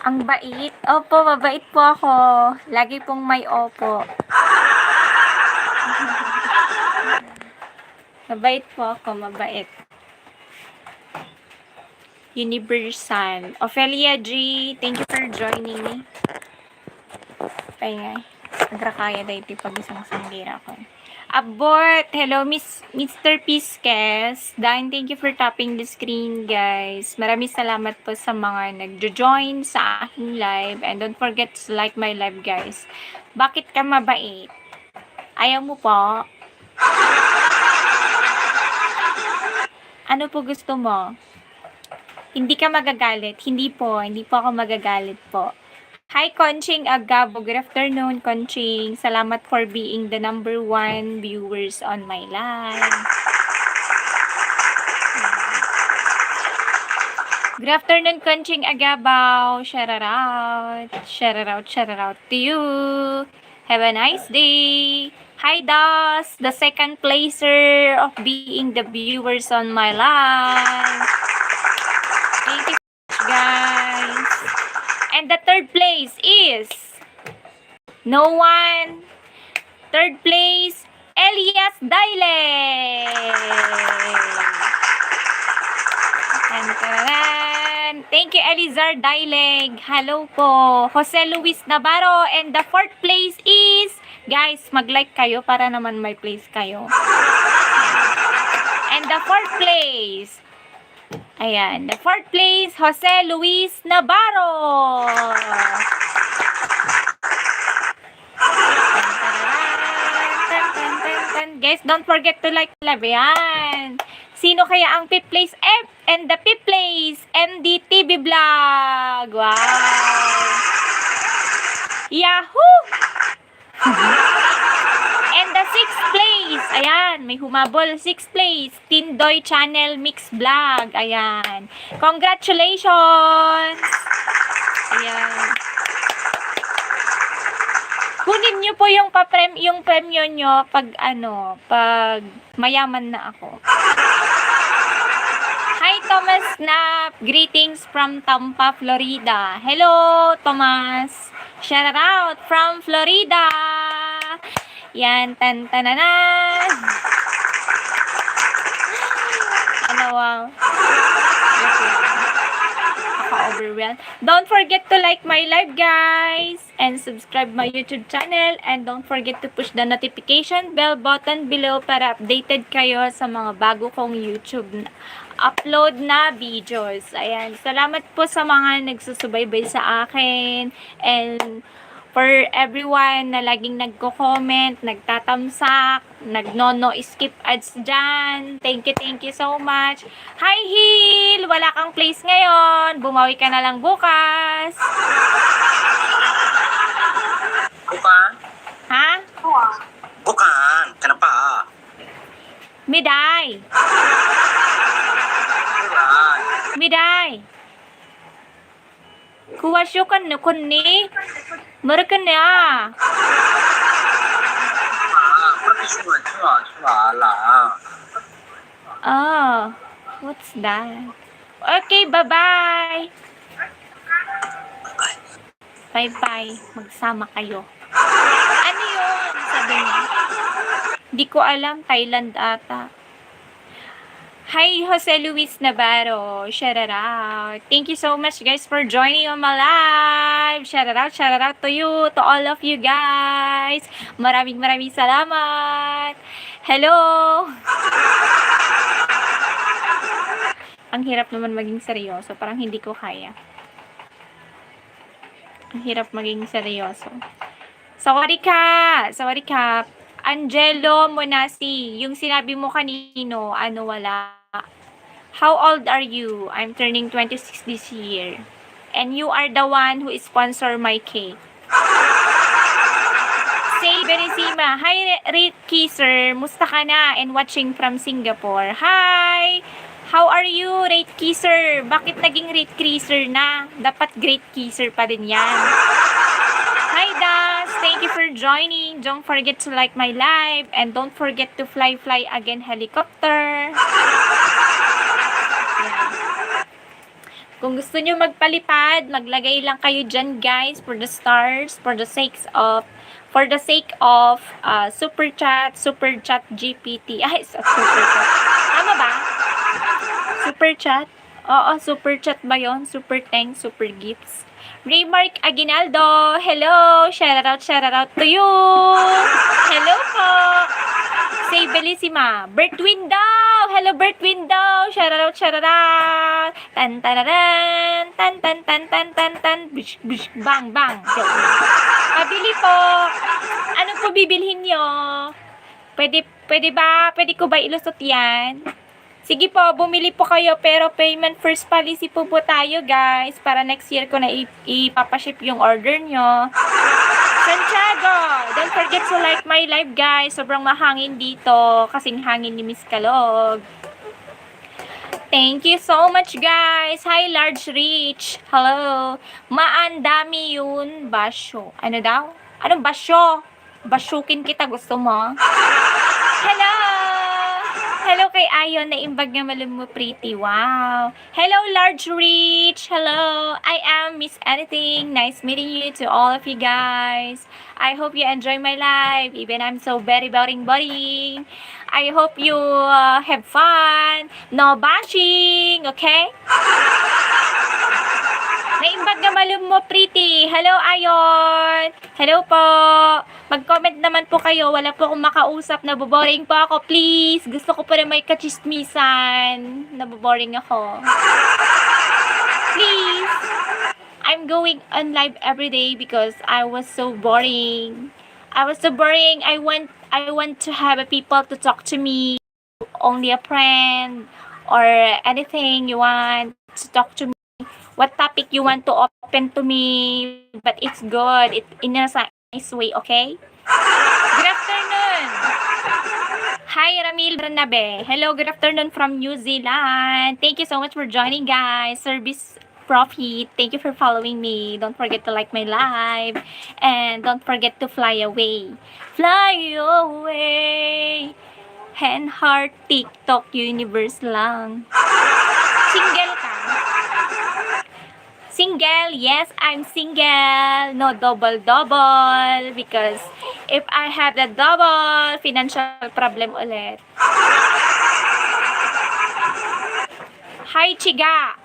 Ang bait. Opo, mabait po ako. Lagi pong may opo. Mabait po ako, mabait. Universal. Ophelia G, thank you for joining me. Kaya, nagrakaya dahil pag isang sanggira ko. Abort! Hello, Mr. Pisces. Dan, thank you for tapping the screen, guys. Maraming salamat po sa mga nagjo-join sa aking live. And don't forget to like my live, guys. Bakit ka mabait? Ayaw mo po? Ano po gusto mo? Hindi ka magagalit? Hindi po ako magagalit po. Hi, Conching Agabo. Good afternoon, Conching. Salamat for being the #1 viewers on my live. Good afternoon, Conching Agabo. Shout out. Shout out to you. Have a nice day. Hi, Das, the second placer of being the viewers on my live. Thank you, guys. And the third place is no one. Third place, Elias Daile. Thank you, Elizar Daileg. Hello po. Jose Luis Navarro. And the fourth place is, guys, mag-like kayo para naman may place kayo. And the fourth place, ayan, the fourth place, Jose Luis Navarro. Guys, don't forget to like live. Ayan. Sino kaya ang fifth place? And the fifth place, MDTV Vlog. Wow. Yahoo! And the sixth place, ayan, may humabol. Sixth place, Tindoy Channel Mix Vlog. Ayan. Congratulations! Ayan. Kunin nyo po yung premyo nyo pag pag mayaman na ako. Hi, Thomas Knapp. Greetings from Tampa, Florida. Hello, Thomas. Shout out from Florida. Yan, tan-tananan. Wow. Overwhelmed. Don't forget to like my live, guys, and subscribe my YouTube channel, and don't forget to push the notification bell button below para updated kayo sa mga bago kong YouTube upload na videos. Ayan, salamat po sa mga nagsusubaybay sa akin, and for everyone na laging nagko-comment, nagtatamsak, nagno-skip ads dyan. Thank you so much. Hi, Hill! Wala kang place ngayon. Bumawi ka na lang bukas. Bukan. Ha? Bukan. Kenapa? Miday. Miday. Kuwasyo ka na kunni. Mereka na. Oh, what's that? Okay, bye-bye. Bye-bye. Magsama kayo. Ano yun? Sabi niya. Di ko alam. Thailand ata. Hi, Jose Luis Navarro. Shout out. Thank you so much, guys, for joining on my live. Shout out to you, to all of you guys. Maraming salamat. Hello. Ang hirap naman maging seryoso. Parang hindi ko kaya. Ang hirap maging seryoso. Sawadika. Angelo Monasi. Yung sinabi mo kanino, wala. How old are you? I'm turning 26 this year. And you are the one who sponsor my cake. Say Beresima. Hi, Red Kisser. Musta ka na? And watching from Singapore. Hi! How are you, Red Kisser? Bakit naging Red Kisser na? Dapat Great Kisser pa din yan. Hi, Das. Thank you for joining. Don't forget to like my live. And don't forget to fly again helicopter. Kung gusto nyo magpalipad, maglagay lang kayo dyan guys for the stars, for the sake of super chat GPT. Ay, super chat. Tama ba? Super chat? Oo, super chat ba yon? Super thanks, super gifts. Raymark Aguinaldo, hello! Shout out to you! Hello po! Say Bellissima, Bert Window! Hello Bert Window! Shout out! Tan tararan, tan, bish, bang, bang. Pabili po! Ano po bibilhin nyo? Pwede ba? Pwede ko ba ilusot yan? Sige po, bumili po kayo pero payment first policy po tayo guys para next year ko na ipapaship yung order nyo. Santiago, don't forget to like my live guys. Sobrang mahangin dito kasing hangin ni Miss Kalog. Thank you so much guys. Hi Large Rich. Hello. Maandami yun. Basyo. Ano daw? Anong basyo? Basyukin kita gusto mo? Hello. Hello kay Ayon na imbag na malum mo pretty. Wow. Hello Large Rich. Hello. I am Miss Anything. Nice meeting you to all of you guys. I hope you enjoy my live even I'm so very boring. I hope you have fun. No bashing, okay? Naimbag na malum mo pretty. Hello Ayon. Hello po. Mag-comment naman po kayo. Wala po akong makausap. Naboboring po ako. Please. Gusto ko pa rin may kachismisan. Naboboring ako. Please. I'm going on live every day because I was so boring. I want to have people to talk to me. Only a friend. Or anything you want to talk to me. What topic you want to open to me. But it's good. It's in a nice way, okay? Good afternoon. Hi, Ramil Bernabe. Hello, good afternoon from New Zealand. Thank you so much for joining, guys. Service Profit. Thank you for following me. Don't forget to like my live. And don't forget to fly away. Fly away. Hand heart TikTok universe lang. Single ka? Single, yes, I'm single. No double because if I have the double, financial problem ulit. Hi, Chiga.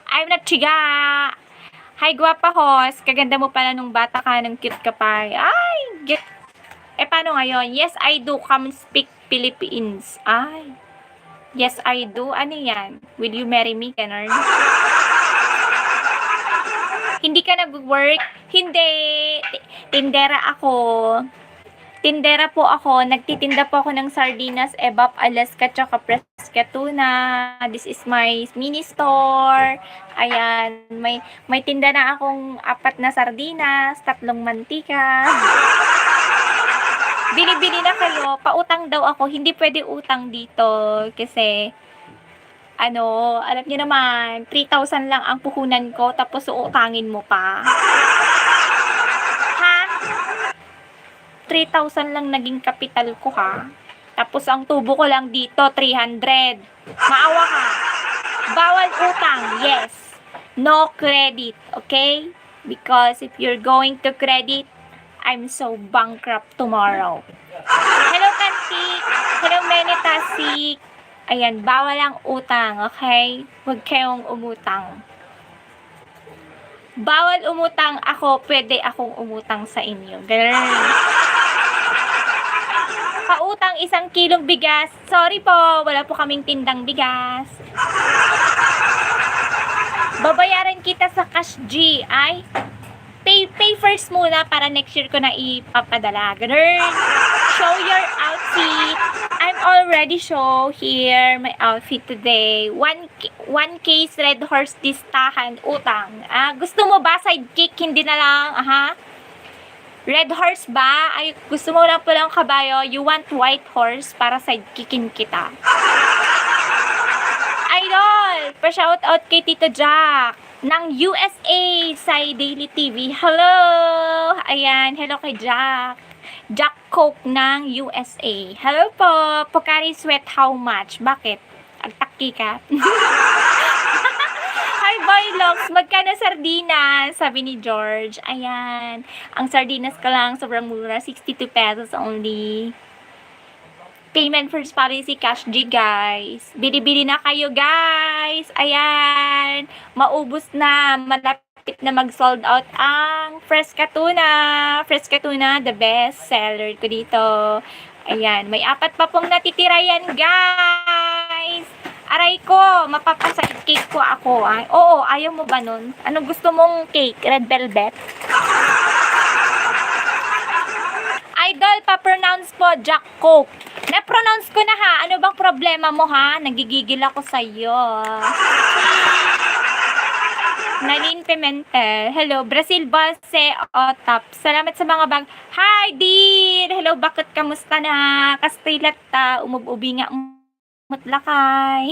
I'm not Chiga. Hi, guwapa host. Kaganda mo pala nung bata ka, nung cute ka pa. Ay, get. Paano ngayon? Yes, I do. Come speak Philippines. Ay. Yes, I do. Ano yan? Will you marry me, Kenard? Hindi ka nag-work? Hindi. Tindera ako. Tindera po ako. Nagtitinda po ako ng sardinas, ebap, Alaska, tsaka Fresca tuna. This is my mini store. Ayan. May tinda na akong 4 na sardinas, 3 mantika. Bili-bili na kayo. Pautang daw ako. Hindi pwede utang dito. Kasi alam niyo naman, 3,000 lang ang puhunan ko, tapos uutangin mo pa. Ha? 3,000 lang naging kapital ko, ha? Tapos ang tubo ko lang dito, 300. Maawa ka. Bawal utang, yes. No credit, okay? Because if you're going to credit, I'm so bankrupt tomorrow. Hello, Kantik. Hello, Menitasik. Ayan, bawal ang utang, okay? Huwag kayong umutang. Bawal umutang ako, pwede akong umutang sa inyo. Ganun. Pautang 1 kilong bigas. Sorry po, wala po kaming tindang bigas. Babayaran kita sa cash G, ay? Pay first muna para next year ko na ipapadala. Ganun. Show your outfit. I'm already show here my outfit today. 1 case Red Horse listahan utang. Gusto mo ba sidekick? Hindi na lang, Red Horse ba? Ay, gusto mo lang palang kabayo? You want White Horse para sidekickin kita. Idol! Pa-shoutout kay Tito Jack ng USA sa Daily TV. Hello! Ayan, hello kay Jack. Jack Coke ng USA. Hello po. Pocari Sweat, how much? Bakit? Agtaki ka? Hi, Hoy, Lox, magkano sardinas? Sabi ni George. Ayan. Ang sardinas ko lang, sobrang mura. 62 pesos only. Payment first policy, cash G, guys. Bili-bili na kayo, guys. Ayan. Maubos na. Malapit na mag-sold out ang Fresca Tuna. Fresca Tuna, the best seller ko dito. Ayan. May 4 pa pong natitira yan, guys. Aray ko, mapapaside cake ko ako. Ay, oo, ayaw mo ba nun? Ano gusto mong cake? Red velvet? Idol, pa-pronounce po, Jack Coke. Na-pronounce ko na ha. Ano bang problema mo ha? Nagigigil ako sa'yo. Nalin Pimentel. Hello, Brazil Base Otap. Salamat sa mga bag. Hi, dear! Hello, bakit kamusta na? Kastilat ta. Umububi nga mutlakay.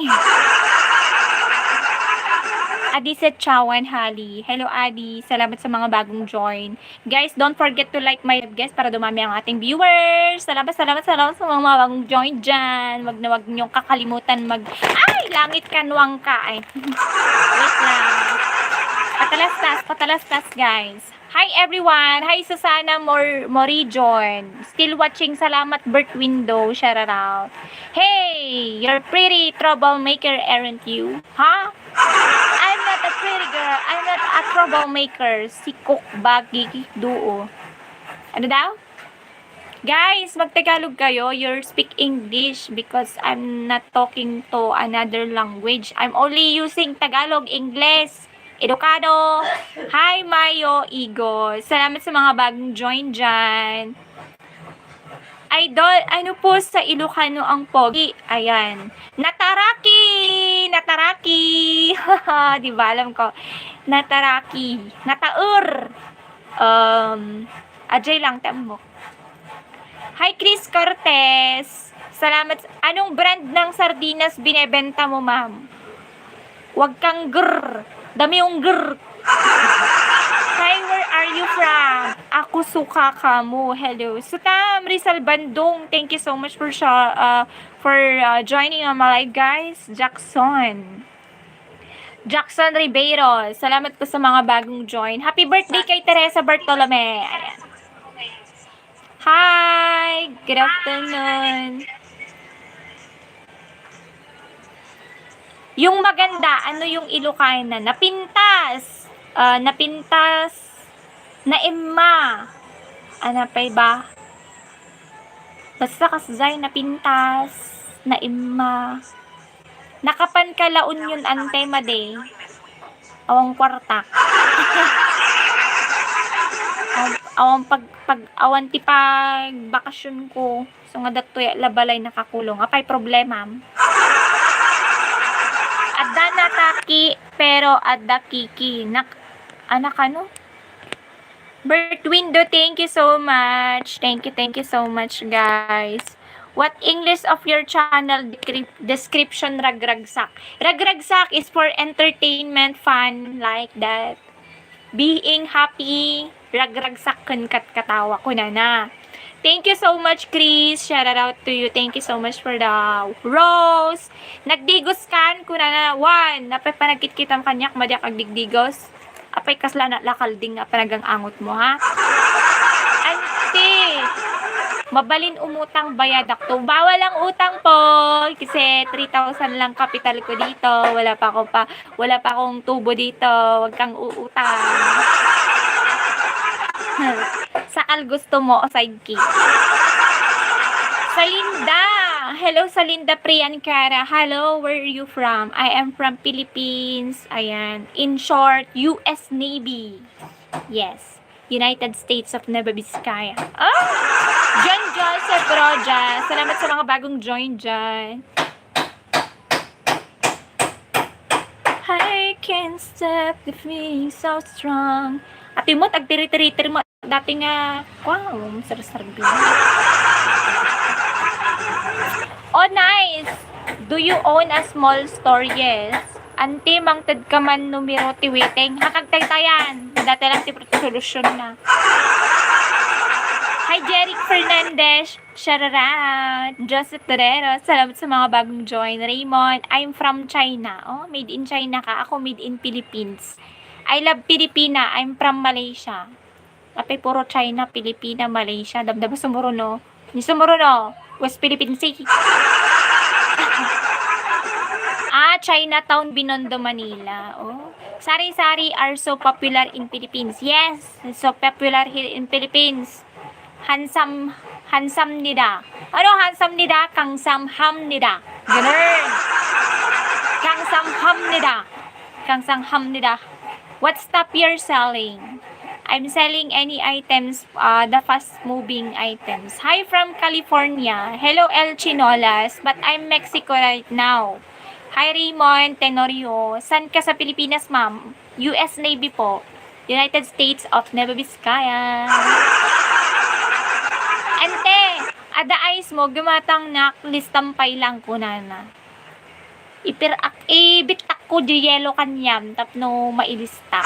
Adi sa Chawan Hali. Hello, Adi. Salamat sa mga bagong join. Guys, don't forget to like my live, guys, para dumami ang ating viewers. Salamat sa mga bagong join dyan. Wag na wag niyong kakalimutan Ay! Langit kanwang ka. Ay. Wait lang. Patalastas, guys. Hi, everyone. Hi, Susana Morijon. Still watching. Salamat, Bert Window. Shout out. Hey, you're pretty troublemaker, aren't you? Huh? I'm not a pretty girl. I'm not a troublemaker. Si Cook Bagi Duo. Ano daw? Guys, mag-Tagalog kayo. You speak English because I'm not talking to another language. I'm only using Tagalog, English. Edukado. Hi, Mayo Igo. Salamat sa mga bagong join dyan. Idol, ano po sa Ilocano ang pogi? Ayan. Nataraki! Diba, alam ko. Nataraki. Nataur. Ajay lang, tamo. Hi, Chris Cortez. Salamat. Anong brand ng sardinas binebenta mo, ma'am? Huwag kang grrr. Dami yung grrr. Hi, where are you from? Ako suka ka mo. Hello. Sutam, Rizal Bandung. Thank you so much for joining on my live, guys. Jackson Ribeiro. Salamat po sa mga bagong join. Happy birthday kay Teresa Bartolome. Ayan. Hi! Good afternoon. Yung maganda, ano yung Ilocana? Napintas. Naimma. Ano pa ba? Basta kasay, napintas. Naimma. Nakapankalaon yun ante made. Awang kwarta. Awang awan ti pag bakasyon ko. So nga datoy labalay nakakulong. Apay problema. Adda nataki pero adda kiki. Anak ano? Bert Window, thank you so much. Thank you so much, guys. What English of your channel description, Ragragsak? Ragragsak is for entertainment, fun, like that. Being happy, Ragragsak kun katawa ko na. Thank you so much, Chris. Shout out to you. Thank you so much for the rose. Nagdigos kan ko na. One, napay panagkit-kitam kanyak madyak agdigdigos. Apay kasla na lakalding na panagang angot mo, ha? Ante, mabalin umutang bayadak to. Bawal ang utang po. Kasi 3,000 lang kapital ko dito. Wala pa akong tubo dito. Huwag kang uutang. Saan gusto mo o sidekick? Salinda! Hello, Salinda Priyankara. Hello, where are you from? I am from Philippines. Ayan. In short, US Navy. Yes. United States of Nueva Vizcaya. Oh! John Joseph Roja. Salamat sa mga bagong join dyan. I can't stop the feeling so strong. Ati mo, tagtiri-tiri mo. Dati nga, wow, sarap-sarap. Oh, nice! Do you own a small store? Yes. Ante, mangtad ka man numero tiwiting. Hakagtay tayan. Dati lang ti solusyon na. Hi, Jeric Fernandez. Shoutout. Joseph Torero. Salamat sa mga bagong join. Raymond, I'm from China. Oh, made in China ka. Ako made in Philippines. I love Pilipina. I'm from Malaysia. Apay puro China, Pilipina, Malaysia. Damdam sumuro no. Ni sumuro no. West Philippine Sea. Chinatown, Binondo, Manila. Oh. Sari-sari are so popular in Philippines. Yes, so popular here in Philippines. Handsome nida. Ano handsome nida? Kangsamham nida. Ganun. Kangsamham nida. What stuff you're selling? I'm selling any items, the fast-moving items. Hi from California. Hello, El Chinolas. But I'm Mexico right now. Hi, Raymond Tenorio. San ka sa Pilipinas, ma'am? US Navy po. United States of Nueva Vizcaya. Ante, ada ayos mo, gumatang nak, listampay lang ko na. Ibitak ko di yelo kanyam, tapno mailista.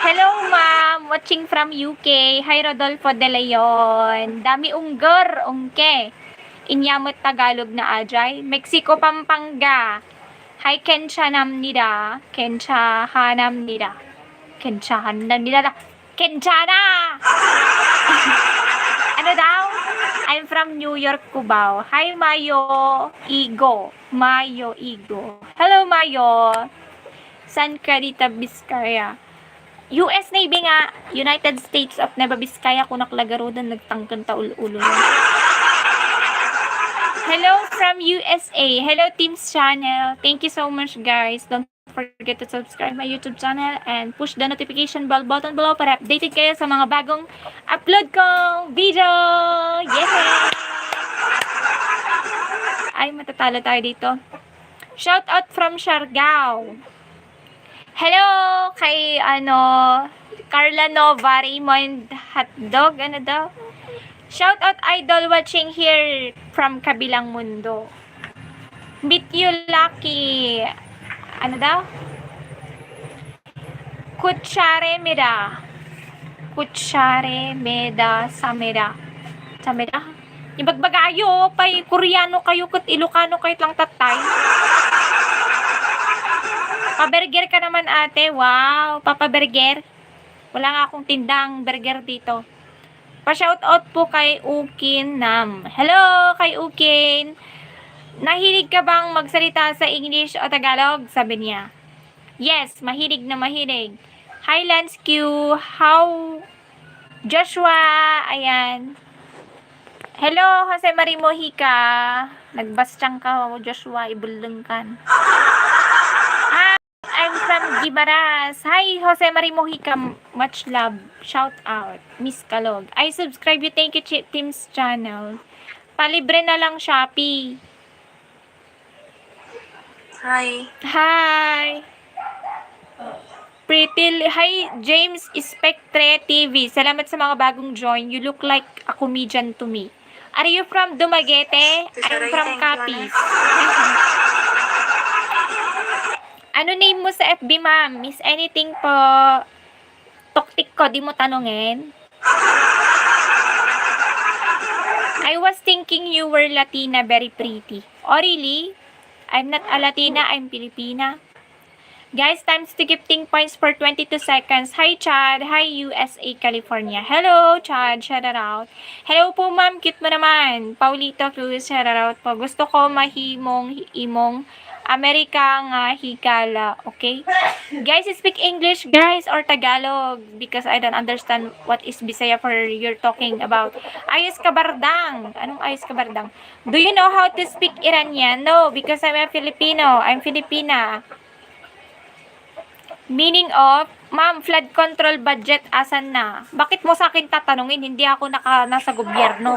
Hello, ma'am. Watching from UK. Hi, Rodolfo De Leon. Dami ungger, ungke. Inyamot Tagalog na ajay. Mexico, Pampanga. Hi, Kensha namnida. Kensha hanamnida. Kensha hanamnida. Kensha na! Ano daw? I'm from New York, Cubao. Hi, Mayo Igo. Mayo Igo. Hello, Mayo. San ka dita, Vizcaya? US Navy nga. United States of Nueva Vizcaya. Kunak lagarodan, nagtangkan taul-ulo. Hello from USA. Hello, Teams Channel. Thank you so much, guys. Don't forget to subscribe my YouTube channel and push the notification bell button below para updated kayo sa mga bagong upload kong video. Yeah! Ay, matatalo tayo dito. Shout out from Siargao. Hello kay, Carla Nova, Raymond Hotdog, ano daw? Shout out idol watching here from kabilang mundo. Meet you lucky. Ano daw? Kutsare meda. Kutsare meda sameda. Sameda? Yung bagbagayo, pay Koreano kayo, kat Ilocano kayo lang tatay. Paburger ka naman ate. Wow, papaburger. Wala nga akong tindang burger dito. Pa-shoutout po kay Ukin Nam. Hello kay Ukin. Nahilig ka bang magsalita sa English o Tagalog? Sabi niya. Yes, mahilig na mahilig. Hi Lance Q. How? Joshua. Ayan. Hello, Jose Marie Mojica. Nagbastyang ka, Joshua. Ibulong kan. I'm from Gibaras. Hi, Jose Marie Mojica. Much love. Shout out. Miss Kalog. I subscribe you. Thank you, Teams Channel. Palibre na lang Shopee. Hi. Hi. Hi, James Spectre TV. Salamat sa mga bagong join. You look like a comedian to me. Are you from Dumaguete? I'm from Capiz. Ano name mo sa FB, ma'am? Miss anything po. Toktik ko, di mo tanungin. I was thinking you were Latina, very pretty. Oh, really? I'm not a Latina, I'm Filipina. Guys, times to gifting points for 22 seconds. Hi, Chad. Hi, USA, California. Hello, Chad. Shout out. Hello po, ma'am. Cute mo naman. Paulito Cruz, shout out po. Gusto ko imong Amerika nga higala. Okay? Guys, speak English, guys, or Tagalog because I don't understand what is Bisaya for you're talking about. Ayos kabardang. Anong ayos kabardang? Do you know how to speak Iranian? No, because I'm a Filipino. I'm Filipina. Meaning of, ma'am, flood control budget asan na? Bakit mo sa akin tatanungin? Hindi ako nasa gobyerno.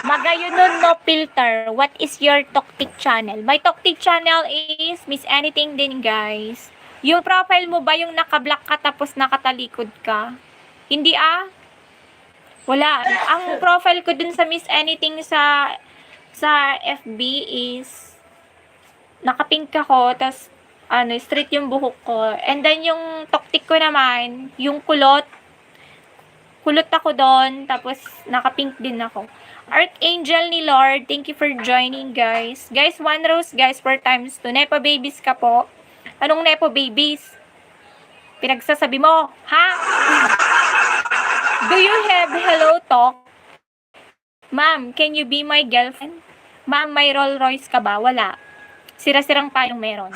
Magayon nun, no filter. What is your Toktik channel? My Toktik channel is Miss Anything din, guys. Yung profile mo ba yung naka-black ka tapos nakatalikod ka? Hindi Wala. Ang profile ko dun sa Miss Anything sa FB is naka-pink ako, tas straight yung buhok ko. And then yung Toktik ko naman, yung kulot, Kulot ako doon, tapos naka-pink din ako. Archangel ni Lord, thank you for joining, guys. Guys, 1 rose, guys, 4 times 2. Nepo babies ka po. Anong Nepo babies? Pinagsasabi mo, ha? Do you have hello talk? Ma'am, can you be my girlfriend? Ma'am, may Rolls Royce ka ba? Wala. Sira-sirang payong meron.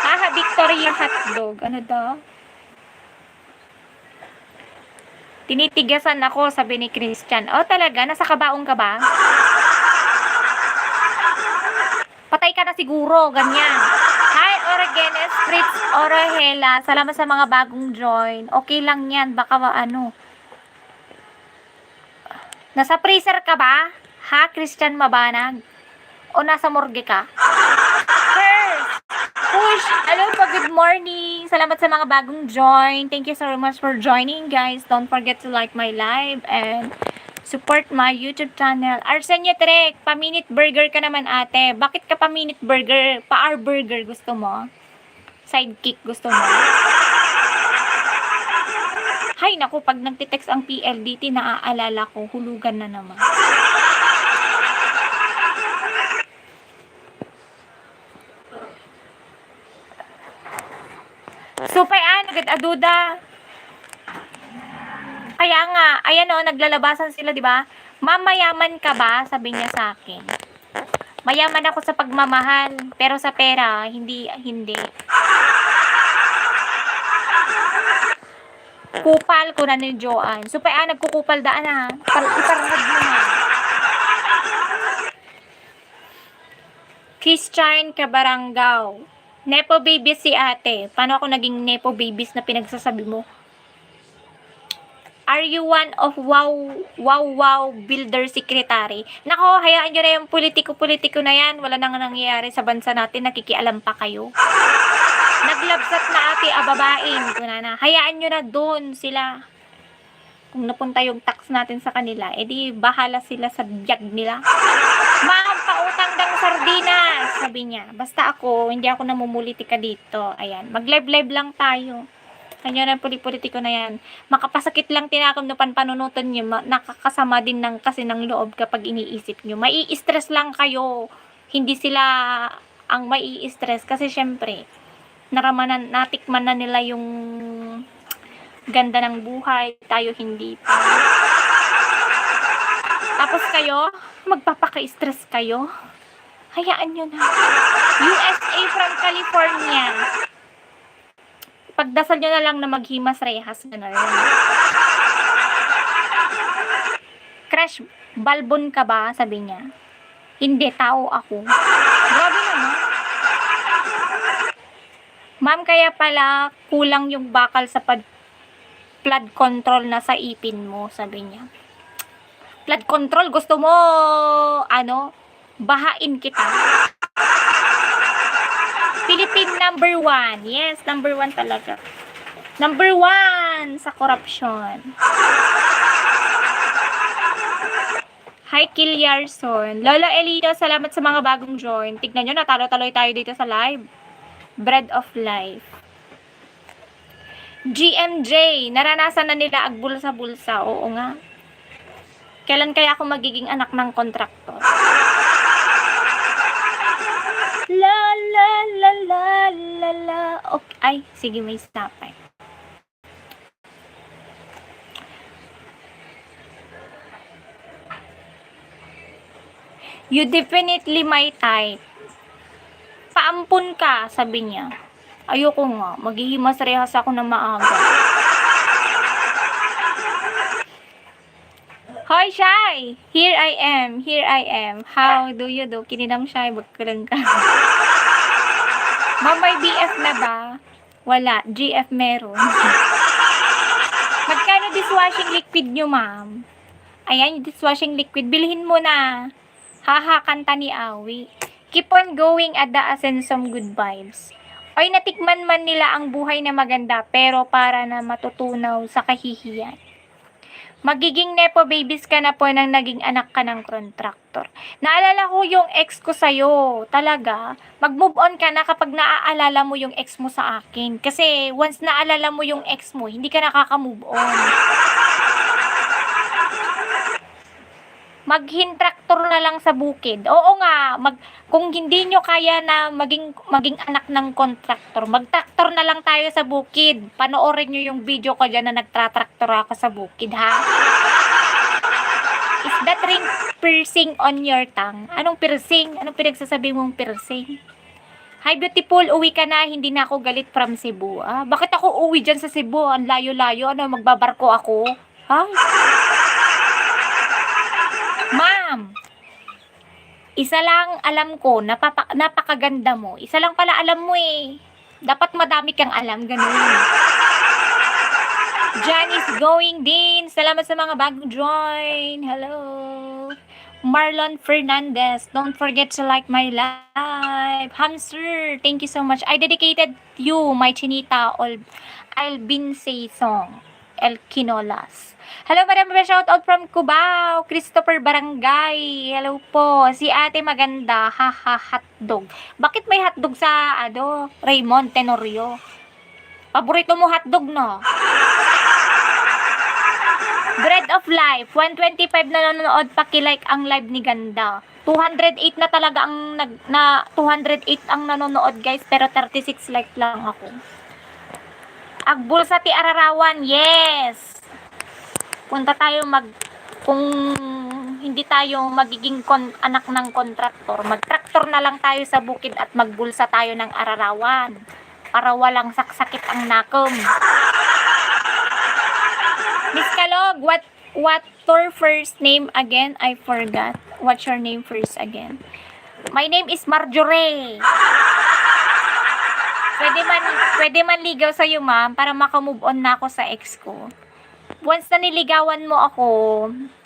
Haha, Victoria hotdog. Ano daw? Tinitigasan ako, sabi ni Christian. Oh, talaga? Nasa kabaong ka ba? Patay ka na siguro, ganyan. Hi, Oregenes, Fritz, Orahela. Salamat sa mga bagong join. Okay lang yan, baka ano. Nasa freezer ka ba? Ha, Christian Mabanag? O nasa morgue ka? First, push! Hello po, good morning! Salamat sa mga bagong join. Thank you so much for joining, guys. Don't forget to like my live and support my YouTube channel. Arsenio Trek, pa-minute burger ka naman, ate. Bakit ka pa-minute burger? Pa-hour burger gusto mo? Sidekick gusto mo? Hay, naku, pag nagtitext ang PLDT, naaalala ko, hulugan na naman. So, agad aduda. Kaya nga, ayan o, naglalabasan sila, di ba? Ma'am, mayaman ka ba? Sabi niya sa akin. Mayaman ako sa pagmamahal, pero sa pera, hindi. Kupal ko na ni Joanne. So, nagkukupal daan ha. Iparangad mo na. Christian Kabaranggaw. Nepo babies si ate. Paano ako naging Nepo babies na pinagsasabi mo? Are you one of wow builder secretary? Nako, hayaan nyo na yung politiko na yan. Wala nang nangyayari sa bansa natin. Nakikialam pa kayo. Naglabsat na ate ababain. Hayaan nyo na doon sila. Kung napunta yung tax natin sa kanila, edi bahala sila sa biyag nila. Ma'am, pautang ng sardinas, sabi niya. Basta ako, hindi ako namumulitika dito. Ayan, mag-live lang tayo. Kanya na politiko na yan. Makapasakit lang tinakam no panunutan nyo. Nakakasama din kasi ng loob kapag iniisip nyo. Mai-stress lang kayo. Hindi sila ang mai-stress. Kasi syempre, natikman na nila yung ganda ng buhay. Tayo hindi pa. Tapos kayo, magpapaka-stress kayo. Hayaan nyo na. USA from California. Pagdasal nyo na lang na maghimas rehas. Crash, balbon ka ba? Sabi niya. Hindi, tao ako. Grabe naman. Ma'am, kaya pala kulang yung bakal sa flood control na sa ipin mo, sabi niya. Flood control, gusto mo, bahain kita. Philippine number 1. Yes, number 1 talaga. Number 1 sa corruption. Hi, Kilyarson. Lola Elito, salamat sa mga bagong join. Tignan nyo, natalo-taloy tayo dito sa live. Bread of Life. GMJ, naranasan na nila agbul sa bulsa. Oo nga. Kailan kaya ako magiging anak ng kontraktor? La la la la la la. Okay. Ay, sige, may stopay. You definitely my type. Paampun ka, sabi niya. Ayoko nga, maghihimas rehas ako na maaga. Hoy, Shy! Here I am. How do you do? Kininam, Shy, bagkalang ka. Ma'am, may BF na ba? Wala, GF meron. Magkano dishwashing liquid nyo, ma'am? Ayan, yung dishwashing liquid. Bilhin mo na. Haha, kanta ni Awi. Keep on going at the ascend some good vibes. Oy, natikman man nila ang buhay na maganda, pero para na matutunaw sa kahihiyan. Magiging nepo babies ka na po nang naging anak ka ng contractor. Naalala ko yung ex ko sa'yo. Talaga. Mag-move on ka na kapag naaalala mo yung ex mo sa akin. Kasi once naalala mo yung ex mo, hindi ka nakaka-move on. Maghin-tractor na lang sa bukid. Oo nga, kung hindi nyo kaya na maging anak ng contractor, mag-tractor na lang tayo sa bukid. Panoorin nyo yung video ko dyan na nagtra-tractor ako sa bukid, ha? Is that ring piercing on your tongue? Anong piercing? Anong pinagsasabi mong piercing? Hi, beautiful. Uwi ka na. Hindi na ako galit from Cebu. Ah, bakit ako uwi dyan sa Cebu? Ang layo-layo. Ano, magbabarko ako? Ha? Ma'am, isa lang alam ko, napakaganda mo. Isa lang pala alam mo eh. Dapat madami kang alam, ganun. Jan is going din. Salamat sa mga bagong join. Hello. Marlon Fernandez, don't forget to like my live. Hamster, thank you so much. I dedicated you, my chinita, Albinse song. El Quinolas. Hello, madam, shoutout from Cubao. Christopher Barangay. Hello po. Si ate maganda. Haha, hotdog. Bakit may hotdog sa, Raymond Tenorio? Paborito mo hotdog, no? Bread of Life. 125 na nanonood. Pakilike ang live ni Ganda. 208 na talaga ang 208 ang nanonood, guys. Pero 36 like lang ako. Agbul sa ti Ararawan. Yes. Punta tayo kung hindi tayo magiging anak ng kontraktor, mag-traktor na lang tayo sa bukid at magbulsa tayo ng Ararawan para walang saksakit ang nakom. Miss Kalog, what your first name again? I forgot. What's your name first again? My name is Marjorie. Pwede man ligaw sa'yo, ma'am, para makamove on na ako sa ex ko. Once na niligawan mo ako,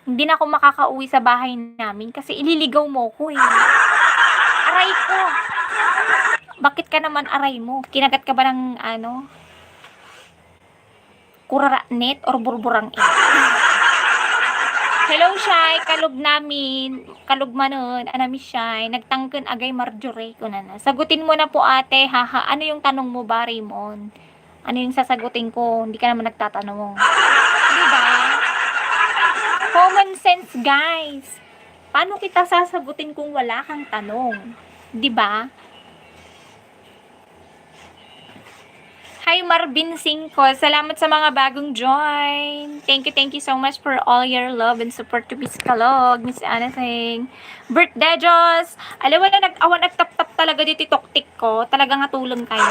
hindi na ako makakauwi sa bahay namin kasi ililigaw mo ko eh. Aray ko. Bakit ka naman aray mo? Kinagat ka ba ng kuraranet or burburang eh? Hello, Shy. Kalog namin. Kalog manon. Anami, Shy. Nagtangken agay Marjorie ko na. Sagutin mo na po, ate. Haha. Ano yung tanong mo ba, Raymond? Ano yung sasagutin ko? Hindi ka naman nagtatanong. Diba? Common sense, guys. Paano kita sasagutin kung wala kang tanong? Diba? Hi, Marvin Cinco. Salamat sa mga bagong join. Thank you so much for all your love and support to Miss Kalog, Miss Anna Singh. Birthday, Diyos. Alam mo na, nagtap-tap talaga dito toktik ko. Talaga nga tulong kayo.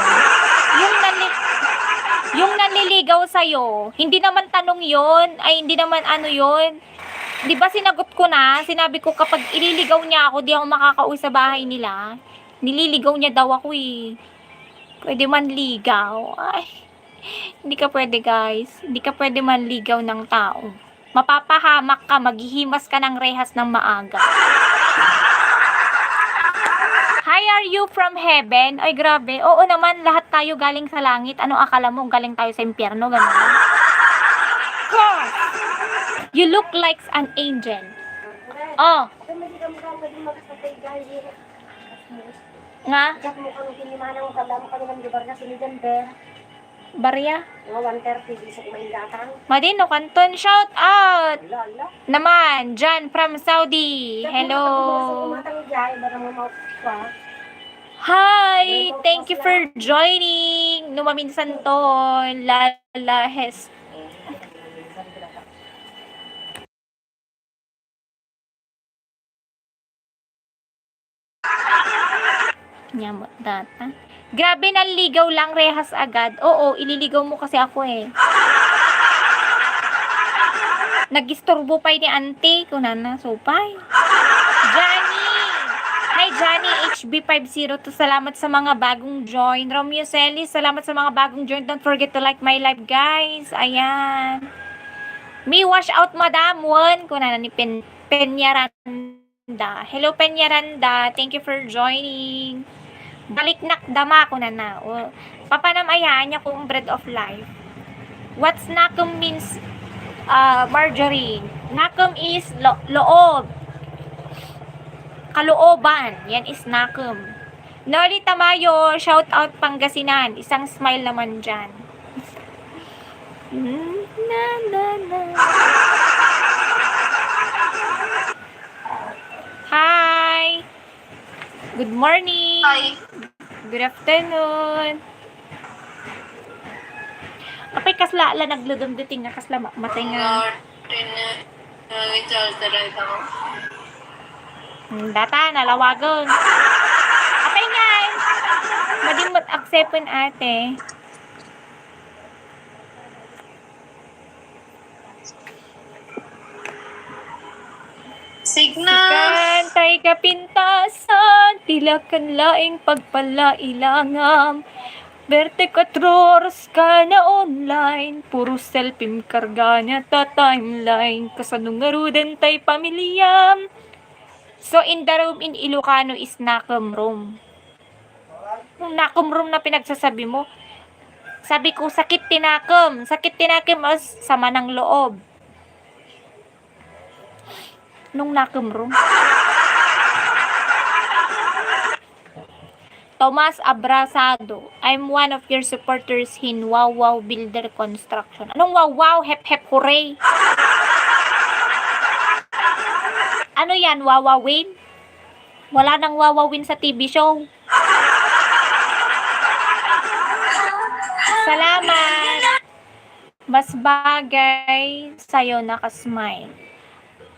Yung nanliligaw sa'yo, hindi naman tanong yon, ay hindi naman yon. Di ba sinagot ko na? Sinabi ko kapag ililigaw niya ako, di ako makakauwi sa bahay nila. Nililigaw niya daw ako eh. Pwede man ligaw. Ay, hindi ka pwede, guys. Hindi ka pwede man ligaw ng tao. Mapapahamak ka, maghihimas ka ng rehas ng maaga. Hi, are you from heaven? Ay, grabe. Oo naman, lahat tayo galing sa langit. Ano akala mo? Galing tayo sa impyerno? Ganun. You look like an angel. Oh. Nga? Barya? Madino, kanton, shout out! Naman, John from Saudi. Hello. Hi! Thank you for joining. Numaminsan to. Lala Hes. Nyamot data. Grabe, naligaw lang rehas agad. Oo, ililigaw mo kasi ako eh. Nagistorbo pa ni auntie. Kunan na, supay. Johnny! Hi, Johnny HB502. Salamat sa mga bagong join. Romeo Celis, salamat sa mga bagong join. Don't forget to like my live, guys. Ayan. Me wash out, madam. One. Kunan na ni Penyaranda. Hello, Penyaranda. Thank you for joining. Balik nakdama ko na. Papanam ayaan niya kung bread of life. What's nakum means Marjorie. Nakum is loob. Kalooban. Yan is nakum. Noli Tamayo, shout out Pangasinan. Isang smile naman dyan. Na, na, na. Hi! Good morning! Hi. Good afternoon! Apay kasla ala nagludom dating nga kasla matay nga. Data, nalawagon. Apay nga madimot acceptan ate. Signal. Kantay kapintasan, tilakan laing pagpalailangam. 24 oras ka na online, puro selfie karga niya ta timeline, kasanungarudan tay pamilyam. So, in the room in Ilocano is nakum room. Yung nakum room na pinagsasabi mo, sabi ko, sakit tinakum o sama ng loob. Nung nakum room. Tomas Abrasado, I'm one of your supporters in Wow Wow Builder Construction. Anong wow wow? Hep hep hooray! Ano yan? Wawawin? Wala nang wawawin sa TV show. Salamat! Mas bagay sa'yo nakasmile.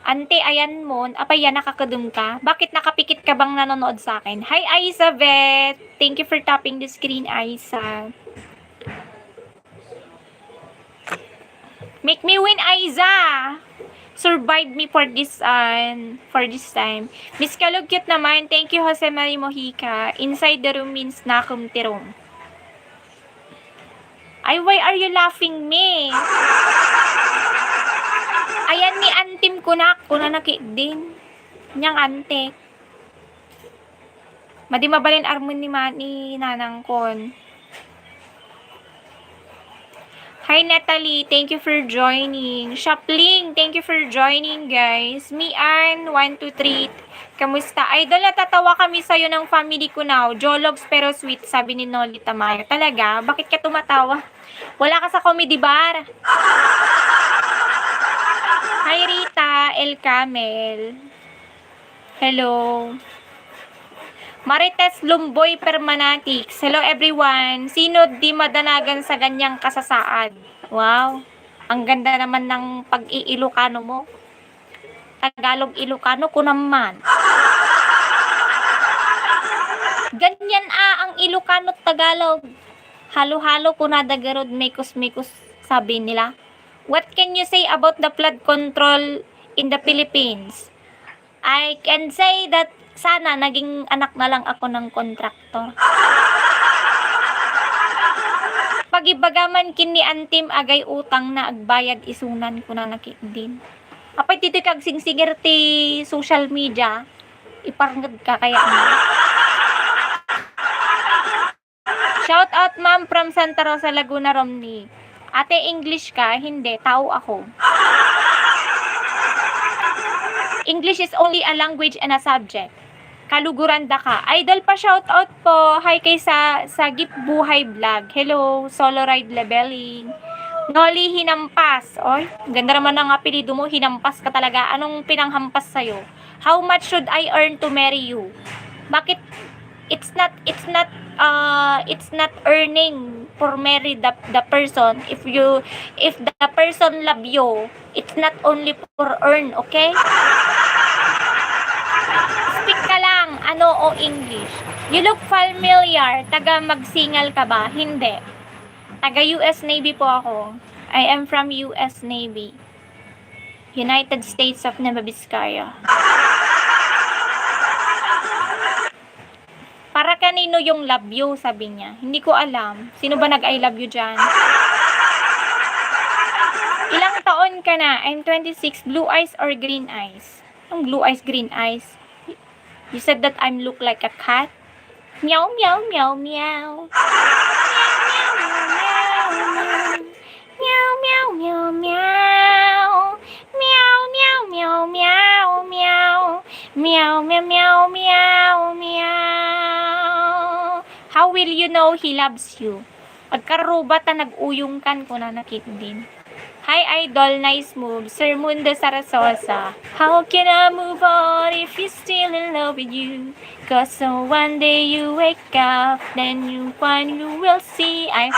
Ante, ayan mo, apay yan, nakakadum ka? Bakit nakapikit ka bang nanonood sa akin? Hi, Aiza Vet! Thank you for tapping the screen, Aiza. Make me win, Aiza! Survive me for this time. Miss Kalog cute naman. Thank you, Jose Marie Mojica. Inside the room means nakum tirong. Ay, why are you laughing me? Ayan ni antim ko na din. Nyang ante. Madi mabalin armon ni nanang kon. Hi Natalie, thank you for joining. Shopling, thank you for joining guys. Mian, 123. Kamusta? Idol, natatawa kami sa'yo ng family ko now. Jologs pero sweet, sabi ni Noli Tamayo. Talaga? Bakit ka tumatawa? Wala ka sa comedy bar. Hi Rita, El Camel. Hello. Marites Lumboy Permanatics. Hello everyone. Sino di madanagan sa ganyang kasasaad? Wow. Ang ganda naman ng pag-iilocano mo. Tagalog Ilocano ko naman. Ganyan ang Ilocano at Tagalog. Halo-halo ko na dagarod mekos-mekos sabi nila. What can you say about the flood control in the Philippines? I can say that sana naging anak na lang ako ng kontraktor. Pagibagaman kini antim agay utang na agbayad isunan ko na nakikdin. Apay titi kag singsinger ti social media, iparngad ka kaya Shout out ma'am from Santa Rosa, Laguna, Romney. Ate, English ka? Hindi, tao ako. English is only a language and a subject. Kaluguranda ka. Idol pa shout out po. Hi kay sa Gip Buhay Vlog. Hello, solo ride leveling. Noli Hinampas. Oy, ganda naman ang apelido mo. Hinampas ka talaga. Anong pinanghampas sa'yo? How much should I earn to marry you? Bakit it's not earning for marry the person. If the person love you, it's not only for earn, okay? Speak ka lang, ano o English. You look familiar. Taga magsingal ka ba? Hindi. Taga US Navy po ako. I am from US Navy. United States of Nueva Vizcaya. Para kanino yung love you, sabi niya. Hindi ko alam. Sino ba nag-I love you dyan? Ilang taon ka na? I'm 26. Blue eyes or green eyes? Ang blue eyes, green eyes. You said that I'm look like a cat? Meow, meow, meow, meow. Meow, meow, meow, meow. Meow, meow, meow, meow. will you know he loves you? Pagkaruba ta nag-uyong kan ko na nakit din. Hi, idol. Nice move. Sir Mundo Sarasosa. How can I move on if you're still in love with you? Cause so one day you wake up, then you find you will see. I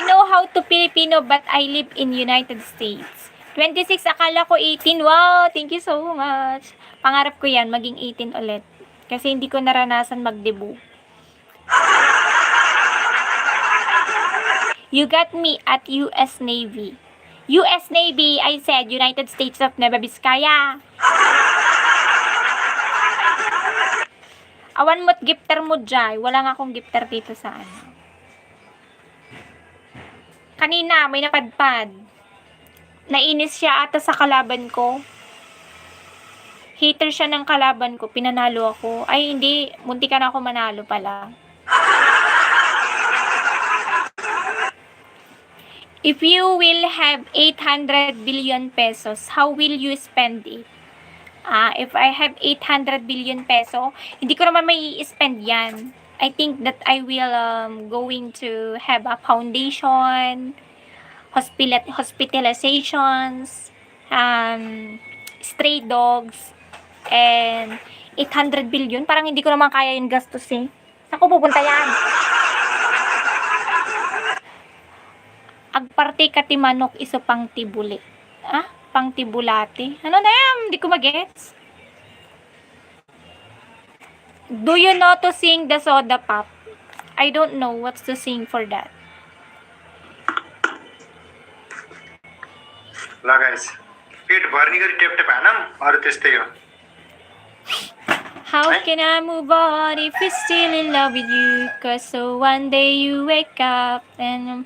know how to Filipino, but I live in United States. 26, akala ko 18. Wow, thank you so much. Pangarap ko yan, maging 18 ulit. Kasi hindi ko naranasan mag-debut. You got me at US Navy. US Navy, I said United States of Nueva Vizcaya. Awan mo't gifter mo dyan. Wala nga akong gifter dito sa ano. Kanina, may napadpad. Nainis siya ata sa kalaban ko. Hater siya ng kalaban ko. Pinanalo ako. Ay, hindi. Munti ka na ako manalo pala. If you will have 800 billion pesos, how will you spend it? If I have 800 billion peso, hindi ko naman may spend yan. I think that I will going to have a foundation, hospitalizations, stray dogs, and 800 billion. Parang hindi ko naman kaya yung gastos eh. Saan ko pupunta yan? Agparte kati manok iso pang tibuli. Pang tibulati. Ano na yan? Hindi ko magets. Do you know to sing the soda pop? I don't know what's to sing for that. ल गाइस पेट भर्ने गरी tape tape हानम अरु त्यस्तै हो How can I move on if we're still in love with you? Cause so one day you wake up and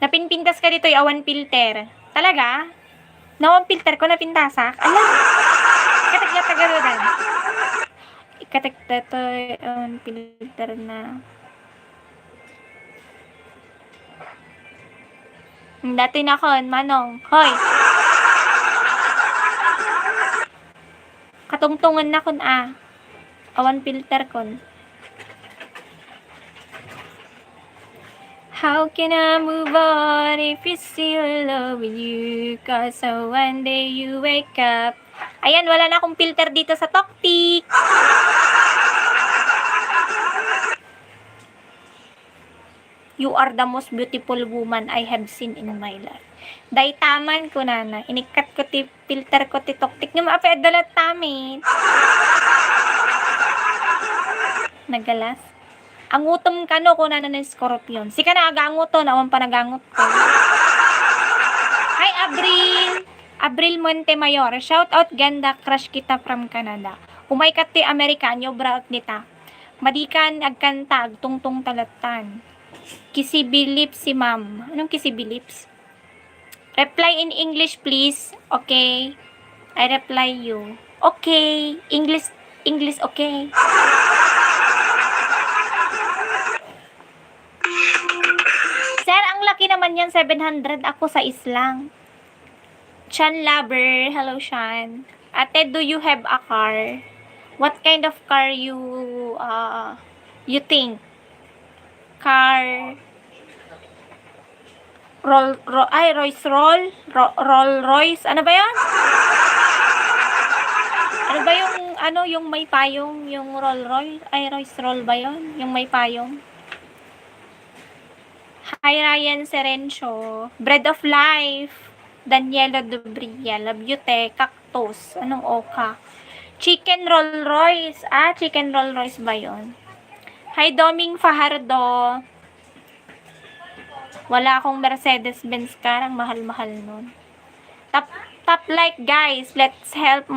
napinpintas ka dito yung awan filter. Talaga? Nawan filter ko napintasak? Ala! Ikatak-yatagarudan. Ikatak-tato awan filter na. Dati na kon, manong. Hoy! Katungtungan na kon awan filter kon. How can I move on if you're still in love with you? Cause so one day you wake up. Ayan, wala na akong filter dito sa Toktik. You are the most beautiful woman I have seen in my life. Day taman ko na. Inikat ko ti filter ko ti Toktik. Nga maapedalat tamin. Nagalas. Angutom ka no kung na ng scorpion. Sika na aganguto. Nawan pa nagangot ko. Hi, Abril. Abril Montemayor. Shout out ganda. Crush kita from Canada. Umay kat ti Amerikanyo. Braut nita. Madikan agkantag. Tungtung talatan. Kisibilips si ma'am. Anong kisibilips? Reply in English, please. Okay. I reply you. Okay. English, okay. Sir, ang laki naman yan. 700 ako sa islang. Chan Lover. Hello, Chan. Ate, do you have a car? What kind of car you think? Car Royce Royce. Ano ba 'yan? Ano ba yung may payong, yung Royce Roll ba 'yon? Yung may payong. Hi, Ryan Serencio. Bread of Life. Daniela Dubria. Love you, te. Cactus. Anong oka? Chicken Roll Royce. Chicken Roll Royce ba 'yon? Hi, Doming Fajardo. Wala akong Mercedes-Benz car. Ang mahal-mahal nun. Tap like, guys. Let's help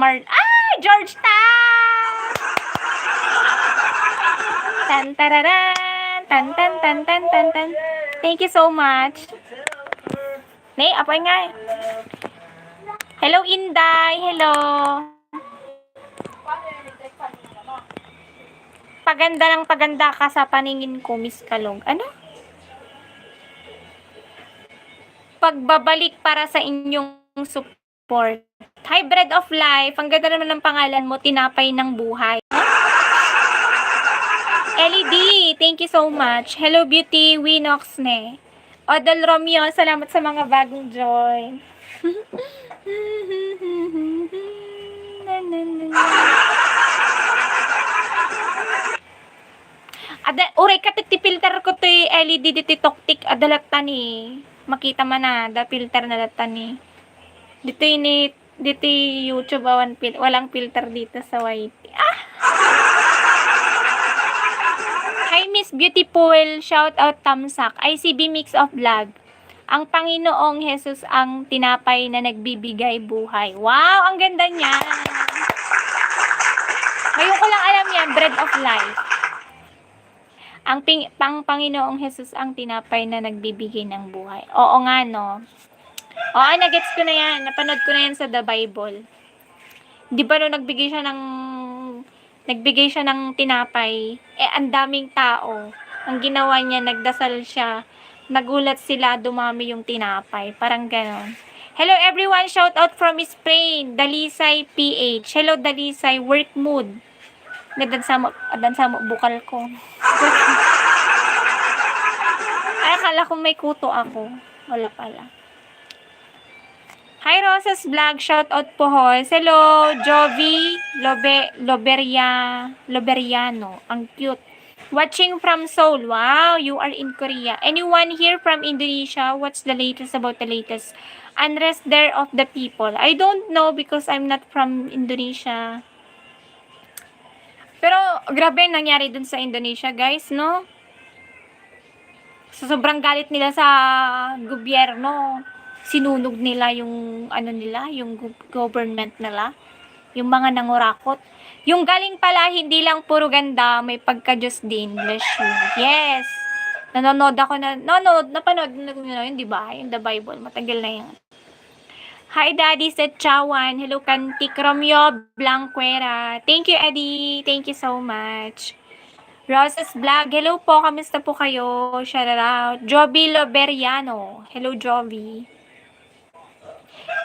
Georgetown! Tan tararan. Tan tan tan tan tan tan. Thank you so much. Nay, apay nga. Hello, Inday. Hello. Paganda ng paganda ka sa paningin ko, Miss Kalog. Ano? Pagbabalik para sa inyong support. Hi, Bread of Life. Ang ganda naman ng pangalan mo, Tinapay ng Buhay. LED, thank you so much. Hello, Beauty, Winoxne. Odal Romeo, salamat sa mga bagong join. Uray ka ti filter ko to LED dito toktik adalat tani. Makita man na da filter na tani. Dito ini dito YouTube walang filter dito sa YT. Hi Miss Beautiful, shout out Tamsak. ICB Mix of Vlog. Ang Panginoong Jesus ang tinapay na nagbibigay buhay. Wow, ang ganda niya. Ngayon ko lang alam yan, Bread of Life. Ang Panginoong Jesus ang tinapay na nagbibigay ng buhay. Oo nga, no? Oo, nagets ko na yan. Napanood ko na yan sa The Bible. Di ba no, nagbigay siya ng tinapay. Ang daming tao. Ang ginawa niya, nagdasal siya. Nagulat sila, dumami yung tinapay. Parang ganon. Hello everyone, shout out from Spain. Dalisay PH. Hello Dalisay, work mood. Dansa mo bukal ko. Ay, akala ko may kuto ako. Wala pala. Hi Rosas Vlog, shout out po hoy. Hello, Jovi Loberiano. Ang cute. Watching from Seoul. Wow, you are in Korea. Anyone here from Indonesia? What's the latest about the latest unrest there of the people? I don't know because I'm not from Indonesia. Pero, grabe nangyari dun sa Indonesia, guys, no? So, sobrang galit nila sa gobyerno. Sinunog nila yung, yung government nila. Yung mga nangurakot. Yung galing pala, hindi lang puro ganda, may pagka-Diyos din. Bless you. Yes! Napanood yun, di ba? Yung The Bible, matagal na yan. Hi, Daddy sa Chawan. Hello, Kantik Romeo Blanquera. Thank you, Eddie. Thank you so much. Roses Vlog. Hello po. Kamusta po kayo? Shout out. Jovi Loberiano. Hello, Jovi.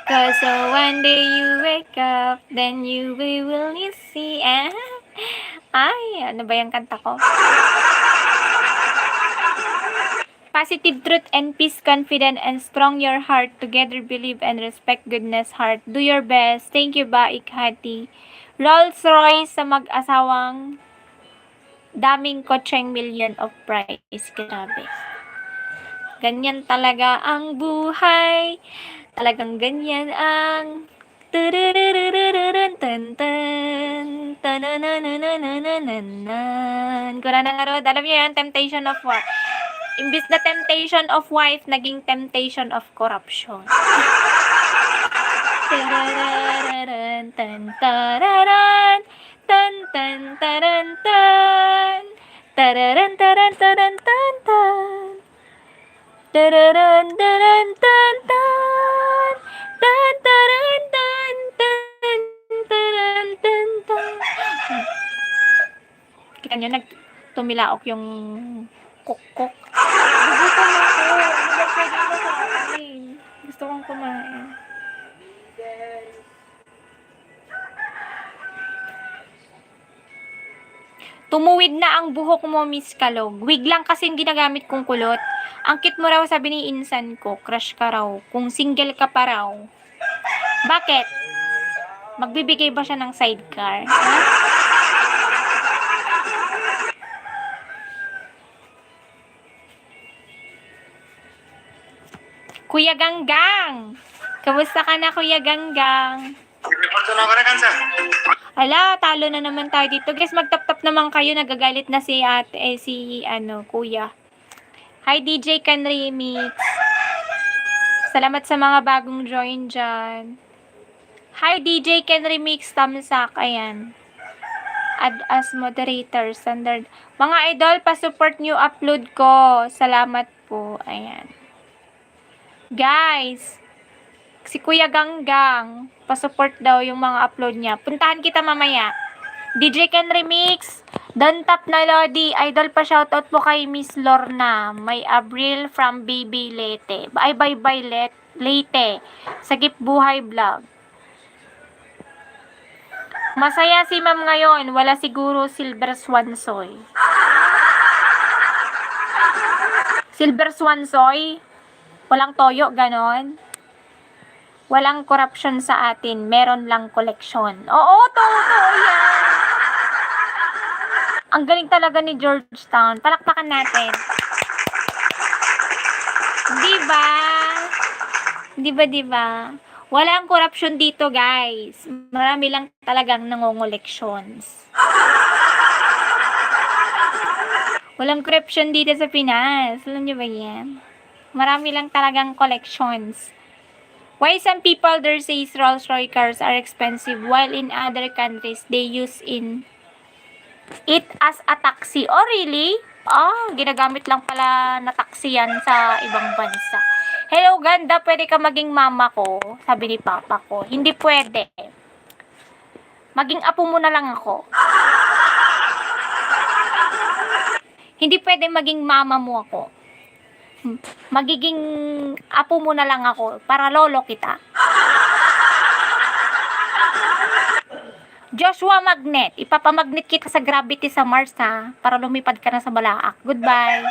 Cause one day you wake up, then you will see. Ay, ano ba yung kanta ko? Positive truth and peace, confident and strong your heart. Together believe and respect goodness heart. Do your best. Thank you ba, Ikhati. Rolls Royce sa mag-asawang daming kotseng million of price. Grabe. Ganyan talaga ang buhay. Talagang ganyan ang Kuranangarod. Alam niyo yan, temptation of what? Imbis na temptation of wife, naging temptation of corruption. Tarararan, tan tararan, tan tan taran tan. Tararan taran taran tan tan. Tararan taran tan tan. Tan taran tan tan taran tan tan. Kita nyo, tumilaok yung kuk-kuk. Gugutom ako. Ano ba pwede ko sa akin? Gusto kong kumain. Tumuwid na ang buhok mo, Miss Kalog. Wig lang kasi yung ginagamit kong kulot. Ang cute mo raw, sabi ni insan ko. Crush ka raw. Kung single ka pa raw. Bakit? Magbibigay ba siya ng sidecar? Ha? Kuya Ganggang! Kamusta ka na, Kuya Ganggang? Ala, talo na naman tayo dito. Guys, magtap-tap naman kayo. Nagagalit na si ate, kuya. Hi, DJ Can Remix. Salamat sa mga bagong join dyan. Hi, DJ Can Remix. Tamsak. Ayan. Add as moderator. Standard. Mga idol, pa-support nyo upload ko. Salamat po. Ayan. Guys, si Kuya Ganggang, pa-support daw yung mga upload niya. Puntahan kita mamaya. DJ Ken Remix, Don't Tap na Lodi, idol pa shoutout po kay Miss Lorna. May Abril from Baby Lete. Bye Lete. Sagip Buhay Vlog. Masaya si ma'am ngayon. Wala siguro silver swan soy. Silver swan soy? Walang toyo, ganon? Walang corruption sa atin. Meron lang koleksyon. Oo, totoo yan. Ang galing talaga ni Georgetown. Palakpakan natin. Diba? Diba? Walang corruption dito, guys. Marami lang talagang nangongolections. Walang corruption dito sa Pinas. Alam niyo ba yan? Marami lang talagang collections. Why some people there says Rolls-Royce cars are expensive while in other countries they use it as a taxi. Oh, really? Ginagamit lang pala na taxi yan sa ibang bansa. Hello, ganda. Pwede ka maging mama ko? Sabi ni papa ko. Hindi pwede. Maging apo mo na lang ako. Hindi pwede maging mama mo ako. Magiging apo mo na lang ako para lolo kita. Joshua Magnet, ipapamagnet kita sa gravity sa Mars ha, para lumipad ka na sa Balaak. Goodbye.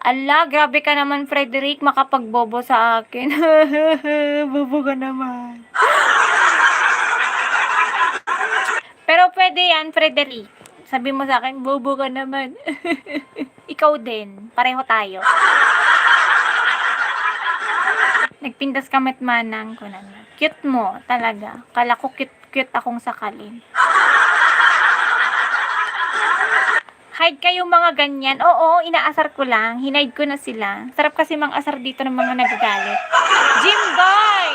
Ala, grabe ka naman, Frederick, makapagbobo sa akin. Bobo ka naman. Pero pwede yan, Frederick. Sabi mo sa akin, bobo ka naman. Ikaw din. Pareho tayo. Nagpindas kamit manang ko na. Cute mo, talaga. Kala ko cute akong sakalin. Hide kayo mga ganyan. Oo, inaasar ko lang. Hinide ko na sila. Sarap kasi mang asar dito ng mga nagagalit. Jimboy!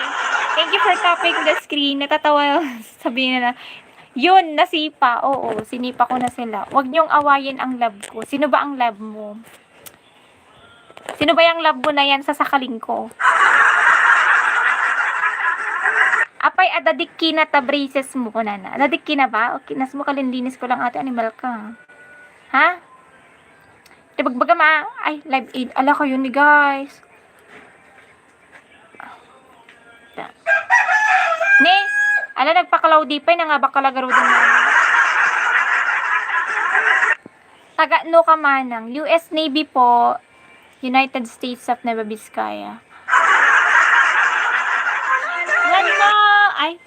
Thank you for tapping the screen. Natatawa. Sabihin na yun, nasipa. Oo, sinipa ko na sila. Huwag niyong awayin ang love ko. Sino ba ang love mo? Sino ba yung love mo na yan sa sakaling ko? Apay, adadik kina ta braces mo ko na. Adadik kina ba? Okay, nas mo kalindinis ko lang ate, animal ka. Ha? Tibagbaga ma. Ay, live aid. Ala ko yun ni guys. Ne? Ala, nagpakalaw di pa. Nga ba kalagaro din mo? Taga no ka manang. US Navy po. United States of Nueva Vizcaya. Lalo! Ay.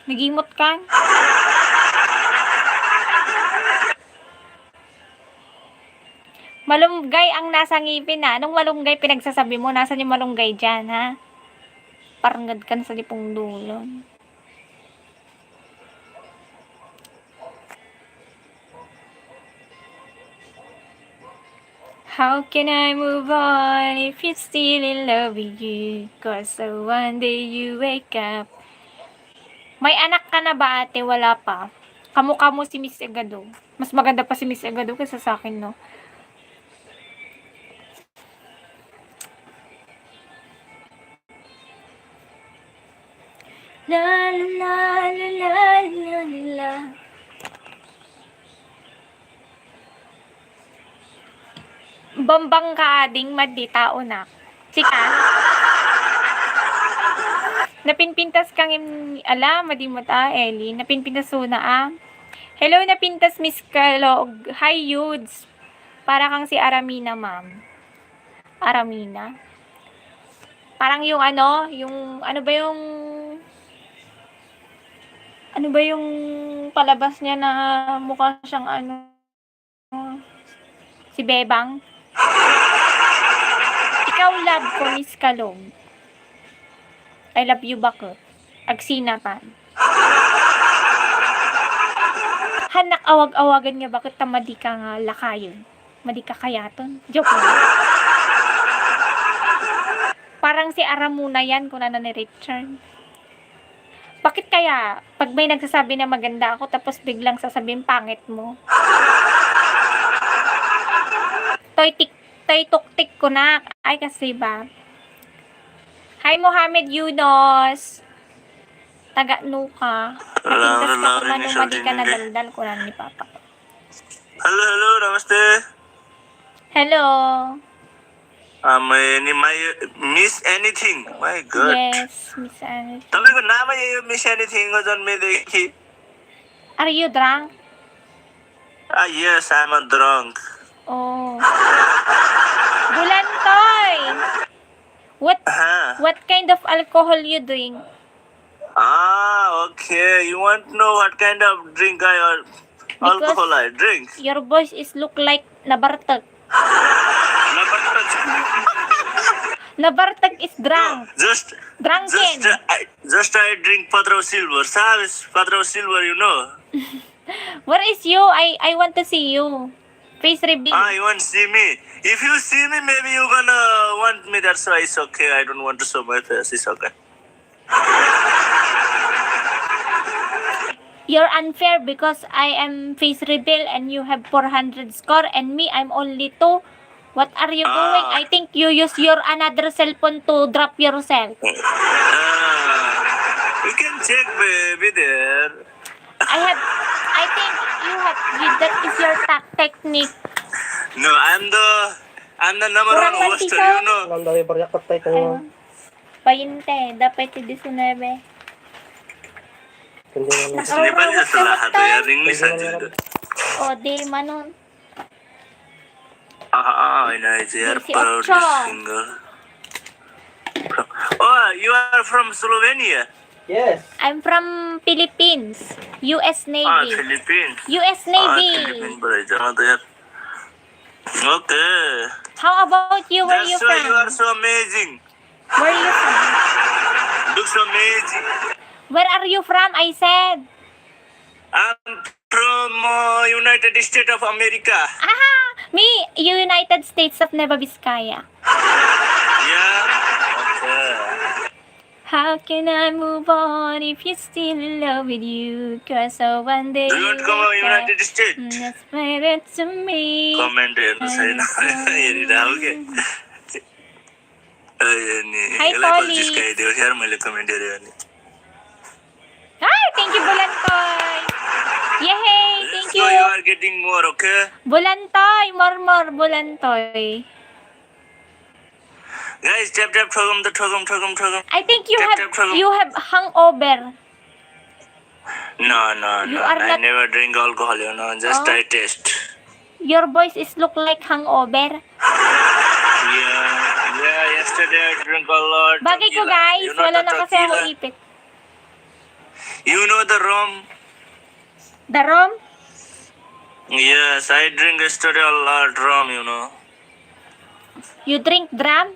Nagimot ka? Malunggay ang nasa ngipin na. Anong malunggay pinagsasabi mo? Nasaan yung malunggay dyan, ha? Parangad ka sa lipong dulo. How can I move on if you're still in love with you? Cause so one day you wake up. May anak ka na ba ate? Wala pa. Kamukha mo si Miss Agado. Mas maganda pa si Miss Agado kaysa sa akin, no? La la la la la la la. Bambang ka ading madi tao na. Sika. Napinpintas kang ala madi mo ta Ellie. Napinpintas na Hello, napintas Miss Kalog. Hi Yudes. Para kang si Aramina, ma'am. Aramina. Parang yung ano ba yung palabas niya na mukha siyang si Bebang? Ikaw love ko, Miss Kalog. I love you bakit? Agsinapan. Hanak awag-awagan nga bakit tamadi ka nga lakayon? Madi ka kayaton? Joke lang. Parang si Aramuna yan kung na ni Richard. Bakit kaya, pag may nagsasabi na maganda ako, tapos biglang sasabihin pangit mo? Toy tuktik ko na. Ay, kasi ba? Hi, Mohamed Yunus. Taga-nuka. Napintas ka kung anong madi ka na daldal ko lang ni Papa. Hello, namaste. Hello. my miss anything. My God. Yes, Miss Anne. तपाईँको नामै यो miss anything हो जन्मेदेखि. Are you drunk? Yes, I'm a drunk. Oh. Bulantoy! Huh? What kind of alcohol you drink? Okay. You want to know what kind of drink alcohol I drink? Your voice is look like nabartag. Nabartag is drunk. Drunken. I drink Patrao Silver. Sabes, Patrao Silver, you know. Where is you? I want to see you. Face reveal. You want to see me? If you see me, maybe you're gonna want me. That's why it's okay. I don't want to show my face. It's okay. You're unfair because I am face reveal and you have 400 score and me, I'm only 2. What are you doing? I think you use your another cell phone to drop yourself. You can check, baby, there. I think that is your technique. No, I'm the number one hoster, you know. Ang dami pa rin kapatay ko. 20, dapat 19. नेपाली जस्तो लाग्छ यार इंग्लिश साँच्चै O, di manon. होइन यार proud singer. Oh, you are from Slovenia? Yes. I'm from Philippines. US Navy. Philippines. US Navy. Philippines बाट जाना त यार. Okay. How about you? Where you That's why from? you are so amazing. Where you from? Looks amazing. Where are you from? I said. I'm from United States of America. Aha! Me, United States of Nueva Vizcaya. Yeah. Okay. How can I move on if you're still in love with you? Cause one day Do you want to come to United States? That's better to me. Comment हेर्नु छैन हेरिरहेको के Hi, Polly. जिस्काइदियो यार मैले कमेन्ट हेरेँ अनि Hi, thank you, Bulantoy. Yay, thank So you. you are getting more, okay? Bulantoy, more, Bulantoy. Guys, tap ठगम. I think you Tap, tap, have hangover. No. You are I not- never drink alcohol, you know. Just Oh. I taste. Your voice is look like hangover. Yeah. Yesterday I drank a lot. Bagay ko, tequila. guys. You know Wala the na kasi ako tequila? ipit. You know the rum? The rum? Yes, I drink yesterday a lot rum, you know. You drink drum?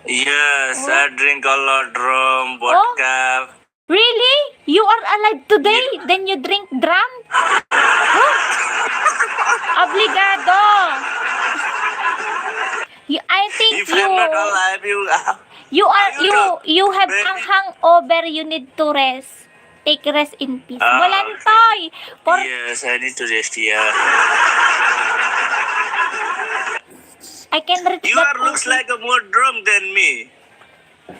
Yes, Oh. I drink a lot rum, vodka. Really? You are alive today? Then you drink drum? Huh? Obligado. I think If I'm not alive, you have Baby. ang hangover. You need to rest. Take rest in peace. Bulantoy. Yes, I need to rest, yeah. I can reach You that looks person. like a more drunk than me.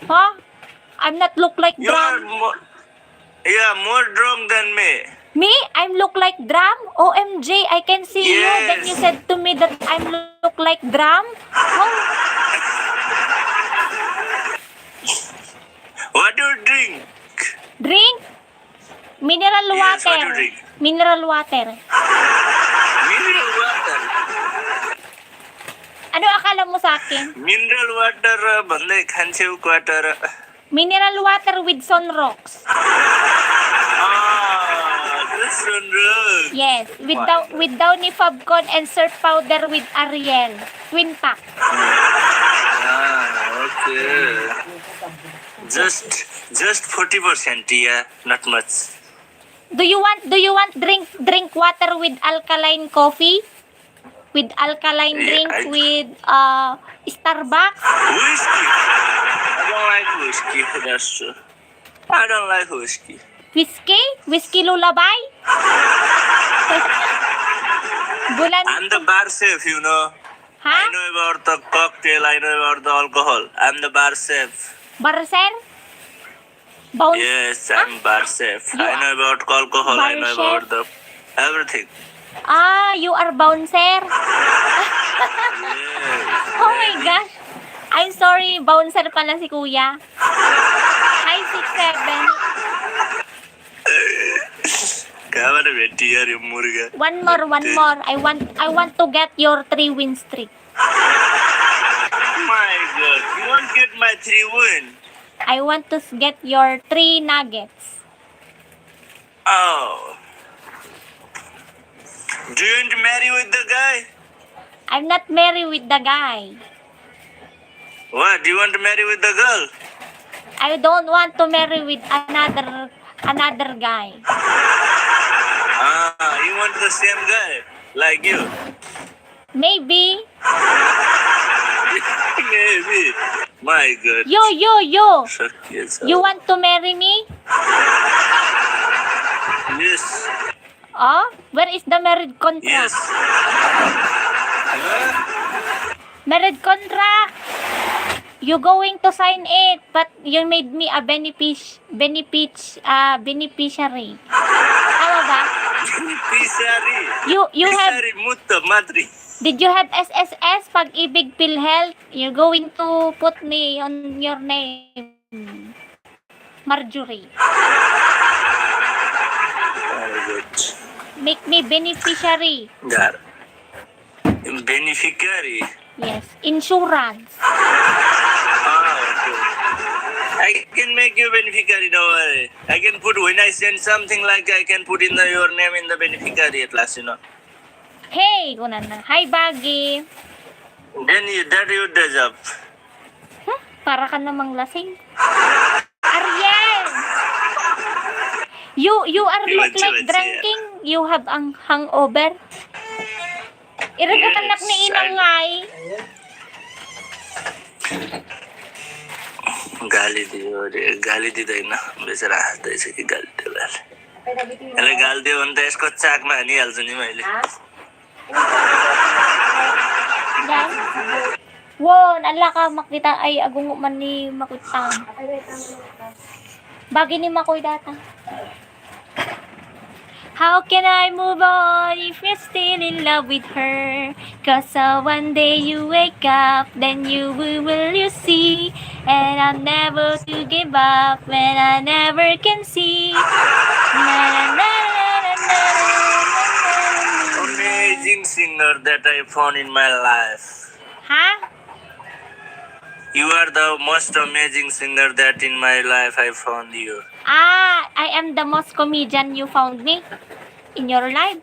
Huh? I'm not look like You are drum. more drunk than me. Me? I'm look like drum? OMG, I can see you. Then you Yes. said to me that I'm look like drum? Oh, What do you drink? drink? Mineral Yes, water. what do you drink? Mineral water. Mineral water. Ano akala mo sa akin? Mineral water भन्दै खान्छौ quarter. Mineral water with sunrocks. This one wrong. Yes, with Downy Fabcon and surf powder with Ariel. Twin pack. Okay. Just 40%, yeah, not much. Do you want drink water with alkaline coffee? With alkaline Yeah, drink I- with Starbucks? Whiskey. I don't like whiskey, that's true. I don't like whiskey. Whiskey? Whiskey lullaby? Bulan. I'm the bar chef, you know. I Ha? know about the cocktail, I know about the alcohol. I'm the bar chef. Barser? Bounce? Yes, I'm bar chef. You I know about alcohol, I know bar about the everything. You are bouncer? Yes. Oh my gosh. I'm sorry, bouncer pala si kuya. Hi, 6'7". Kawan beti yaar ye murga. One more. I want to get your 3-win streak. My God, you won't get my 3-win. I want to get your 3 nuggets. Oh. Do you want to marry with the guy? I'm not married with the guy. What? Do you want to marry with the girl? I don't want to marry with another guy. You want the same guy like you? Maybe. Maybe. My God. Yo. Yes. You want to marry me? Yes. Oh, where is the marriage contract? Yes. Marriage contract. You going to sign it, but you made me a beneficiary. Tama ba? Pisari. You have, Pisari mutta madri. did you have SSS, Pag-ibig PhilHealth? You're going to put me on your name. Marjorie. Very good. Make me beneficiary. Dar. Beneficiary. Yes. Insurance. Okay. I can make you beneficiary, don't worry. I can put, when I send something like I can put in your name in the beneficiary at last, you know. Hey, kunan na. Hi, Baggy. Then that you deserve. Huh? Para ka namang lasing. Ariel! You are look like drinking. You have ang hangover. Iragat anak ni Inangay. गाली दिँदैन बेचारा हाँस्दै छ कि गाली दिँदैन यसलाई गाली दियो भने त यसको चाकमा हानिहाल्छु नि मैले Wow, nala ka makita ay agungo man ni makutang. Bagi ni makoy data. How can I move on if you're still in love with her? Cause one day you wake up, then you will you see. And I'm never to give up when I never can see. Na, na, na, na, na, na. Amazing singer that I found in my life. Ha? You are the most amazing singer that in my life I found you. Ah, I am the most comedian you found me in your life.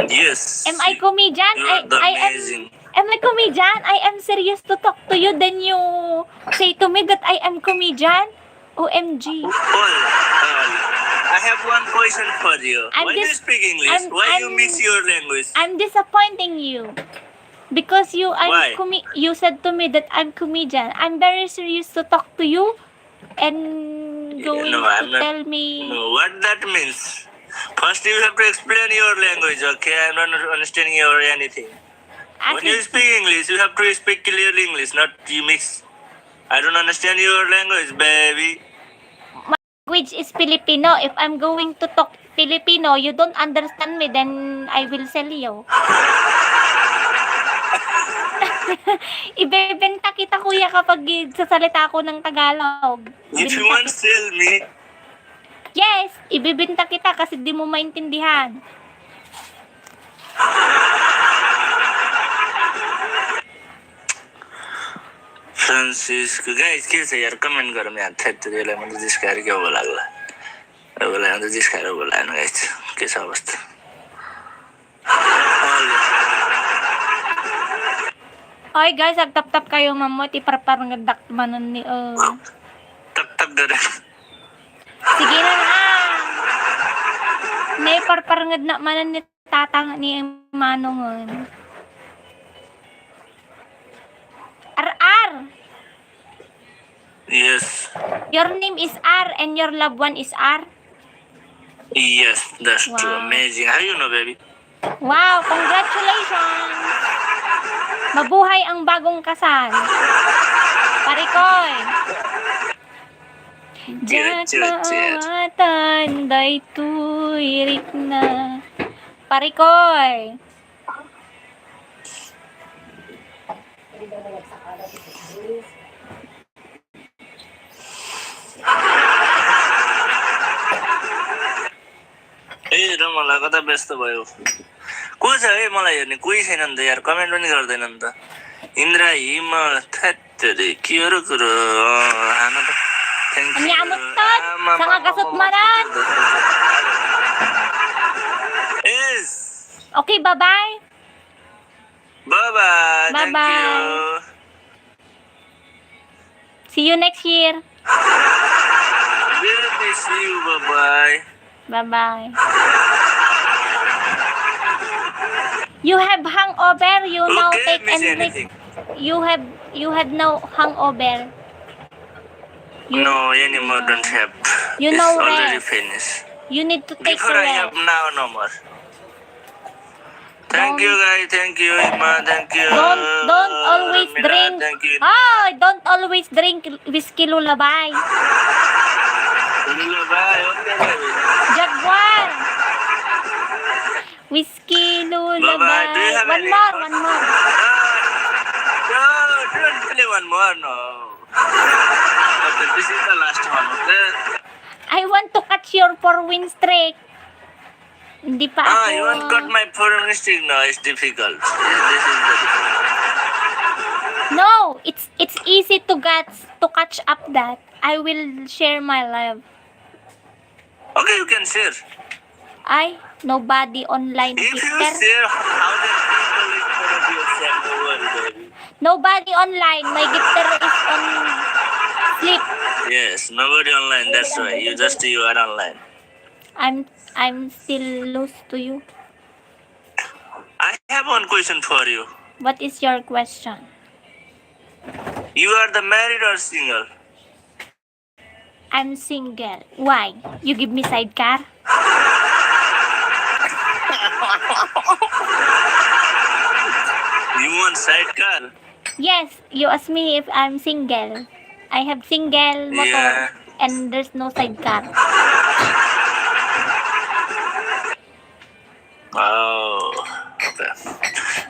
Yes. Am I comedian? You are the amazing. Am I comedian? I am serious to talk to you. Then you say to me that I am comedian? OMG. I have one question for you. Why do you speak English? Why you mix your language? I'm disappointing you. Because Why? you said to me that I'm comedian. I'm very serious to talk to you and going I'm to not. tell me. No, what that means? First you have to explain your language, okay? I'm not understanding your anything. When you speak English, you have to speak clearly English, not you mix. I don't understand your language, baby. Language is Filipino. If I'm going to talk Filipino, you don't understand me, then I will sell you. Ibebenta kita, kuya, kapag sasalita ako ng Tagalog. If you want to sell me, yes, ibebenta kita kasi di mo maintindihan. Francisco guys के छ यार कमेन्ट गरौँ यार थेत्तेरीलाई मैले जिस्काएर के हो लाग्ला बोला अन्त जिस्काएर बोलाएन गाइस के छ अवस्था Oy guys, agtap-tap kayo mamot, iparparangagdak manon ni tap gare Sige na na. May parparangad na manon ni tatang ni manongon. R. Yes. Your name is R and your loved one is R? Yes, that's Wow. true. Amazing. How you know, baby? Wow, congratulations! Mabuhay ang bagong kasal. Parikoy! Diyak maawatan, day tuwirik na. Parikoy! मलाई कता व्यस्त भयो को छ है मलाई हेर्ने कोही छैन नि त यार कमेन्ट पनि गर्दैन नि त इन्द्रा हिम थेत्तेरी के हो कुरो हानु त thank Ang you yamot ton. Sanga kasut manan. Yes. Okay, bye-bye. Bye-bye. Thank Bye-bye. you. See you next year. Really see you. Bye-bye. Bye-bye. You have hangover. You now Okay, take miss and anything. you had no hangover. You, No, anymore don't have. You It's know already rest. finished. You need to take Before a I have rest. now, no more. Thank you guys, thank you Ima, thank you. Don't always Ramila, drink. Thank you. Don't always drink whiskey lullaby. Bye, okay baby. Jaguar. Whiskey lullaby. Bye-bye. Do you have One any- more, one more. No, don't play one more, no. Okay, this is the last one, okay? I want to catch your 4-win streak. Hindi pa ako. You won't cut my foreign stick? No, it's difficult. This is the difficult. No, it's easy to catch up that. I will share my live. Okay, you can share. Nobody online If you gifter. share, how many people is gonna be upset the world, baby? Nobody online. My gifter is on sleep. Yes, nobody online, that's why. You are online. I'm still loose to you. I have one question for you. What is your question? You are the married or single? I'm single. Why? You give me sidecar? You want sidecar? Yes, you asked me if I'm single. I have single motor Yeah. and there's no sidecar. Oh, okay.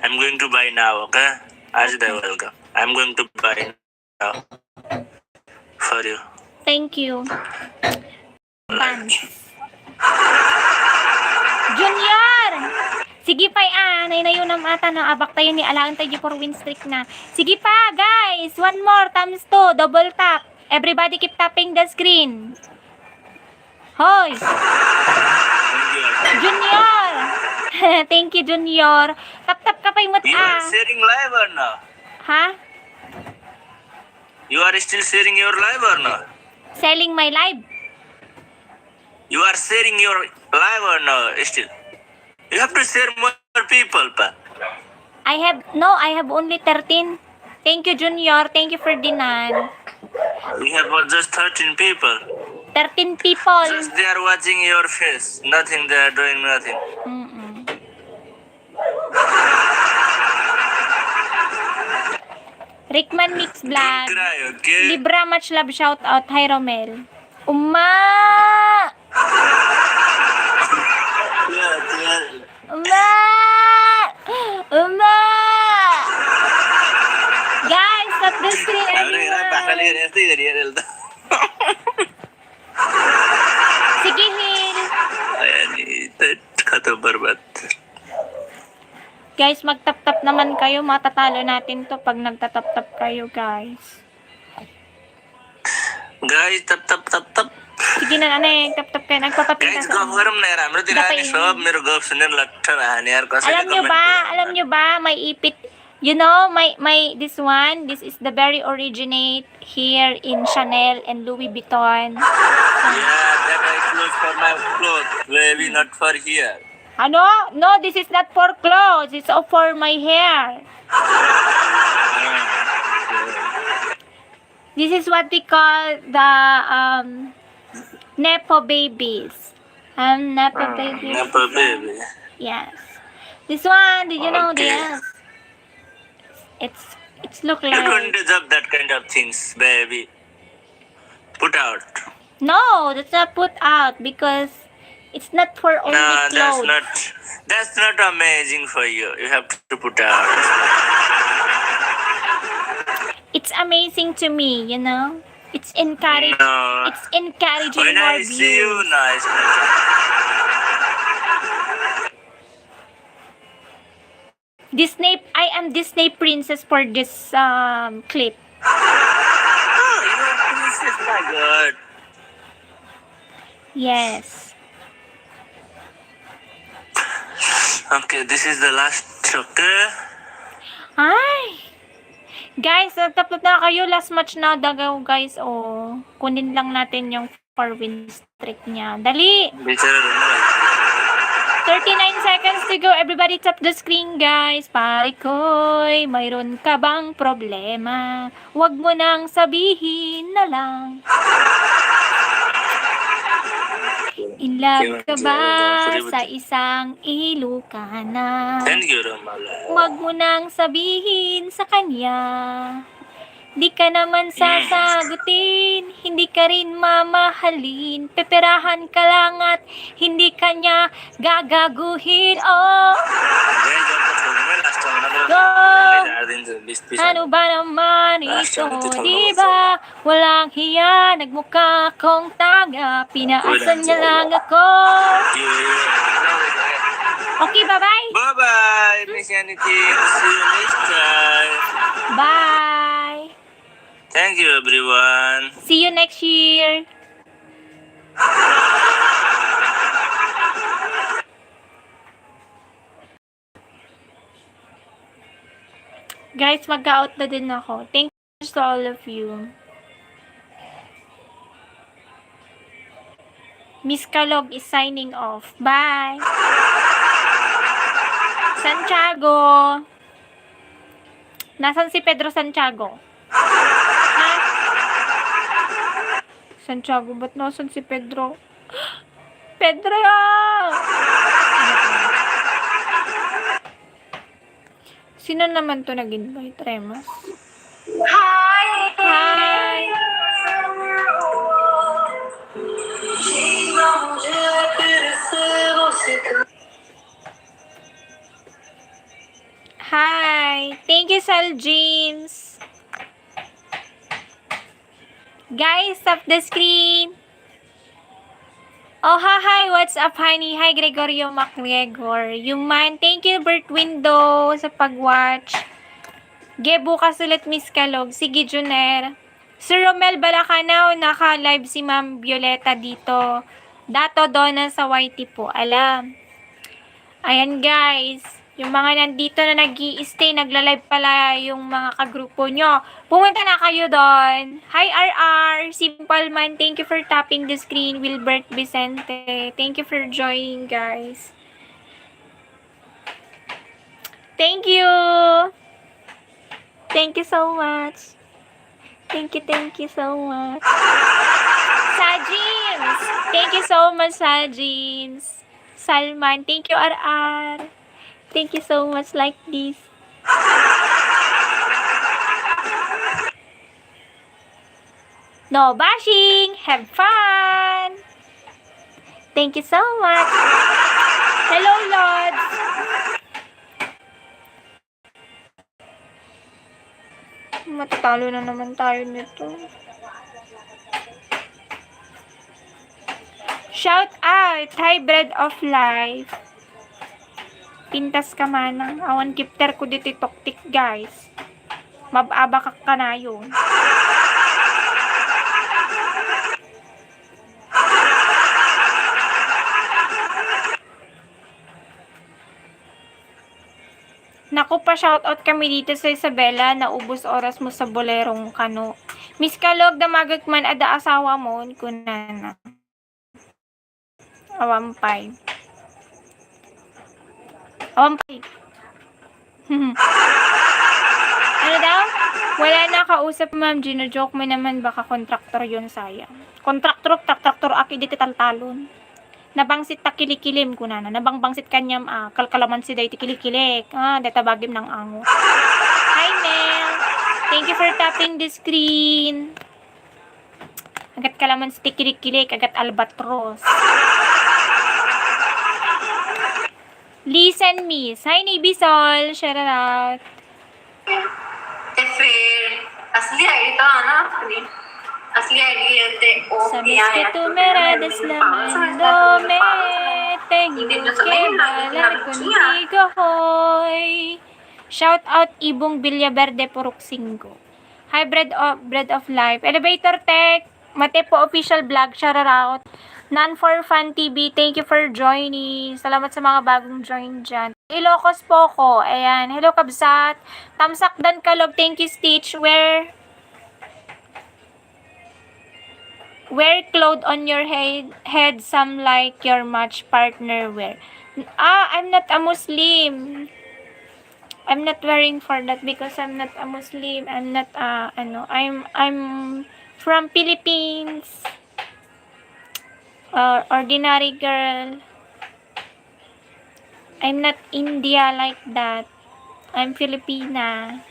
I'm going to buy now, okay? Ajda, welcome. I'm going to buy now for you. Thank you. Pants. Junior! Sige pa, nainayo na mata na abak tayo ni Alaan tayo for win streak na. Sige pa, guys! One more times 2, double tap. Everybody keep tapping the screen. Hoy! Junior! Thank you, Junior. Tap-tap ka pa yung You are sharing live or no? Ha? You are still sharing your live or no? Selling my live? You are sharing your live or no? Still. You have to share more people, pa. I have only 13. Thank you, Junior. Thank you, Ferdinand. We have just 13 people. 13 people. Just they are watching your face. Nothing, they are doing nothing. Mm-mm. Rickman Mix Don't Vlog. cry, okay? Libra Much Love shout out. Hi, Romel. Uma! Uma! Uma! Guys, stop the screen. everyone. Sige, Hil. Guys, magtap-tap naman kayo. Matatalo natin to pag nagtatap-tap kayo, guys. Guys, tap. Sige na, tap-tap kayo. Nagpapapinta Guys, sa गफ गरौँ न यार हाम्रो तिर Dapat नि yun. सब मेरो गफ सुनेर लट्ठ हाने यार कसैले Alam nyo ba, may ipit, you know, this is the very originate here in Chanel and Louis Vuitton. Yeah, that I close for my clothes, maybe not for here. Ano? No, this is not for clothes. It's all for my hair. This is what we call the Nepo babies. Nepo babies. Nepo baby. Yes. This one, did you know Okay. this? It's look You don't like... deserve that kind of things, baby. Put out. No, that's not put out because it's not for only No, clothes. that's not amazing for you. You have to put out. It's amazing to me, you know? It's encouraging. No. It's encouraging When more I see you, views. no, it's not. I am Disney princess for this clip. Oh, you are princess, my God. Yes. Okay, this is the last. Okay. Ay! Guys, nagtaplot na kayo. Last match na dagaw, guys. Oh, kunin lang natin yung 4-win streak niya. Dali! Bicara dulu. 39 seconds to go. Everybody tap the screen, guys. Pare ko'y mayroon ka bang problema? Huwag mo nang sabihin na lang. In love ka ba sa isang Ilocana? Thank you, Ramala. Huwag mo nang sabihin sa kanya. Di ka naman sasagutin, hindi ka rin mamahalin. Peperahan ka lang at hindi ka niya gagaguhin. Oh! Go! Ano ba naman ito, di ba? Walang hiya, nagmukha kong tanga. Pinaasan niya lang ako. Okay, bye-bye! Bye-bye, Miss Yanity. See you next time. Bye! Thank you, everyone. See you next year! Guys, mag-out na din ako. Thank you to all of you. Miss Kalog is signing off. Bye! Santiago! Nasaan si Pedro Santiago? Ha? Santiago, ba't nasan si Pedro? Pedro! Sino naman to nag-invite? Remas? Hi! Hi! Hi! Thank you, Sal James! Guys, stop the screen! Oh, hi! What's up, honey? Hi, Gregorio MacGregor. Yung man, thank you, Bert Window, sa pag-watch. Bukas ulit, Miss Kalog. Sige, Juner. Sir Romel Balacanaw, naka-live si Ma'am Violeta dito. Dato Donna sa YT po. Alam. Ayan, guys. Yung mga nandito na nag-i-stay, nagla-live pala yung mga kagrupo nyo. Pumunta na kayo doon. Hi, RR. Simple Man. Thank you for tapping the screen. Wilbert Vicente. Thank you for joining, guys. Thank you. Thank you so much. Thank you so much. Sajins. Thank you so much, Sajins. Salman. Thank you, RR. Thank you so much, like this. No bashing. Have fun. Thank you so much. Hello, Lords. Matatalo na naman tayo nito. Shout out. Hi, Bread of Life. Pintas ka manang. Awan kipter ko dito toktik, guys. Mababa ka na yun. Naku pa, shoutout kami dito sa Isabela. Naubos oras mo sa bolerong kano. Miss Kalog, damagag man ada asawa mo. Kunana. Awampay. Awampay. Ano daw? Wala na kausap, ma'am. Gino-joke mo naman. Baka kontraktor yun, sayang. Kontraktor, traktor, aki dito taltalon. Nabangsit ta kilikilim kunana. Nabangbangsit kanyam kalkalaman si day tikilikilik. Data bagim ng ango. Hi, Mel. Thank you for tapping the screen. Agat kalaman si tikilikilik. Agat albatros. Listen, miss. Hi, Navy Sol. Shout out. फिर असली आईडी तो आना अपनी असली आईडी है ते Sabes que tú me eres lamándome. Tengo que hablar contigo hoy. Shout out Ibong Villaverde Purok 5. Hi, Bread of Life. Elevator Tech. Mate po official vlog. Shout out. None for Fun TV. Thank you for joining. Salamat sa mga bagong join dyan. Ilocos po ko. Ayan. Hello, Kabsat. Tamsak Dan Kalog. Thank you, Stitch. Wear clothes on your head some like your match partner wear. I'm not a Muslim. I'm not wearing for that because I'm not a Muslim. I'm not I'm from Philippines. Ordinary girl. I'm not India like that. I'm Filipina.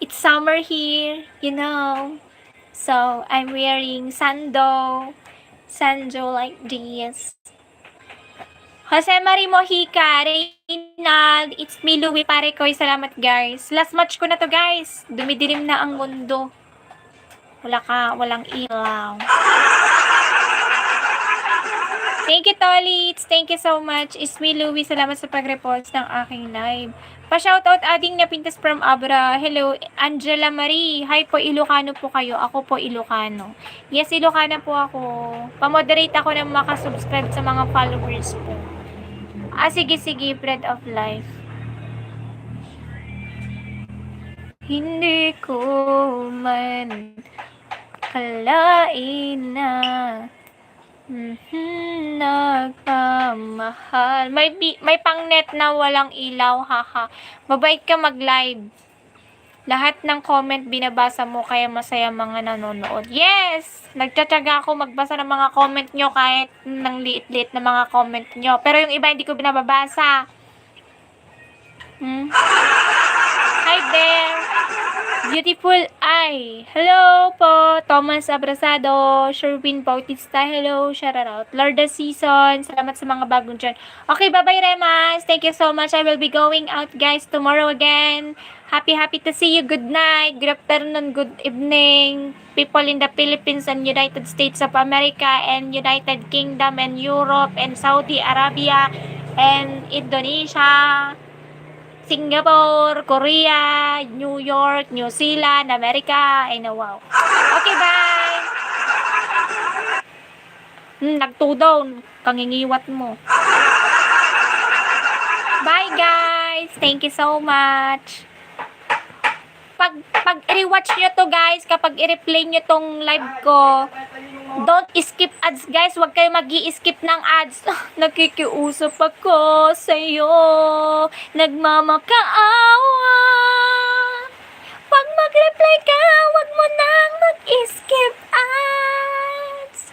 It's summer here, you know. So, I'm wearing sando like this. Jose Marie Mojica, Reynald, it's me, Louie, pare ko. Salamat, guys. Last match ko na to, guys. Dumidilim na ang mundo. Walang ilaw. Thank you, Tolits. Thank you so much. It's me, Louie. Salamat sa pag-repost ng aking live. Pa-shoutout ading na Pintas from Abra. Hello, Angela Marie. Hi po, Ilocano po kayo. Ako po, Ilocano. Yes, Ilocano po ako. Pa-moderate ako ng makasubscribe sa mga followers po. Sige, Bread of Life. Hindi ko man kalain na nagpamahal. May pang-net na walang ilaw, haha. Mabait ka mag-live. Lahat ng comment binabasa mo, kaya masaya mga nanonood. Yes! Nagtsatsaga ako magbasa ng mga comment nyo kahit ng liit-liit na mga comment nyo. Pero yung iba hindi ko binababasa. Hi there! Beautiful eye. Hello po, Thomas Abrasado, Sherwin Bautista. Hello, shout out. Lorda Season, salamat sa mga bagong dyan. Okay, bye-bye Remas. Thank you so much. I will be going out, guys, tomorrow again. Happy to see you. Good night, good afternoon, good evening. People in the Philippines and United States of America and United Kingdom and Europe and Saudi Arabia and Indonesia, Singapore, Korea, New York, New Zealand, America, ay no, wow. Okay, bye! Nagtudaw, kangingiwat mo. Bye, guys! Thank you so much! Pag i-rewatch nyo to, guys, kapag i-replay nyo tong live ko, don't skip ads, guys. Huwag kayo mag-i-skip ng ads. Nakikiusap ako sa'yo, nagmamakaawa. Pag mag-reply ka, huwag mo nang mag-skip ads.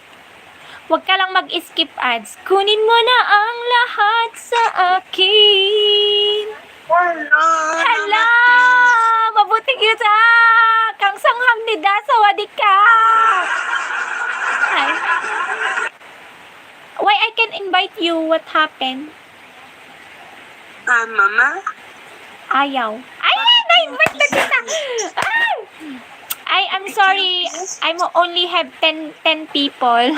Huwag ka lang mag-skip ads. Kunin mo na ang lahat sa akin. Hala! Mabuti kita! Kang sangham ni da, sawadik ka! Hi. Why I can invite you? What happened? Mama? Ayaw. Ay, na-invite na kita! I'm sorry. I only have 10 people.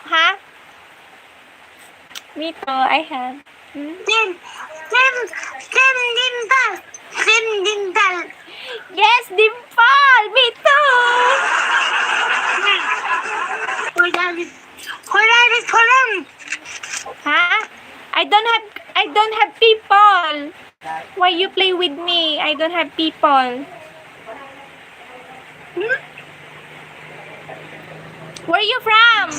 Ha? Me too, I have. Dimple. Yes, Dimple! Me too! Ha? I don't have people. Why you play with me? I don't have people. Where are you from?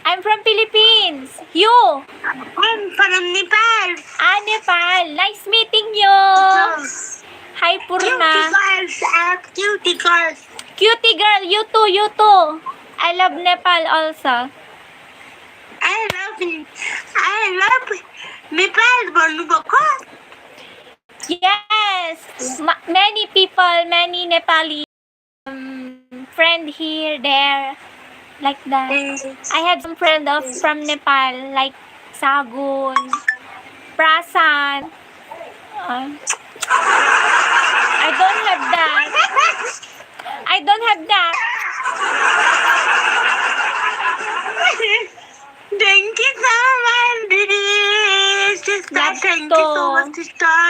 I'm from Philippines. You? I'm from Nepal. Nepal. Nice meeting you. Hi, Purna. Cutie girls. Cutie girl, you too. I love Nepal also. I love Nepal. Bonuboko. Yes. Many people, many Nepali friend here, there, like that. I have some friend from Nepal, like Sagun, Prasan. I don't have that. Thank you so much, Didi. Sister, thank you so much, sister.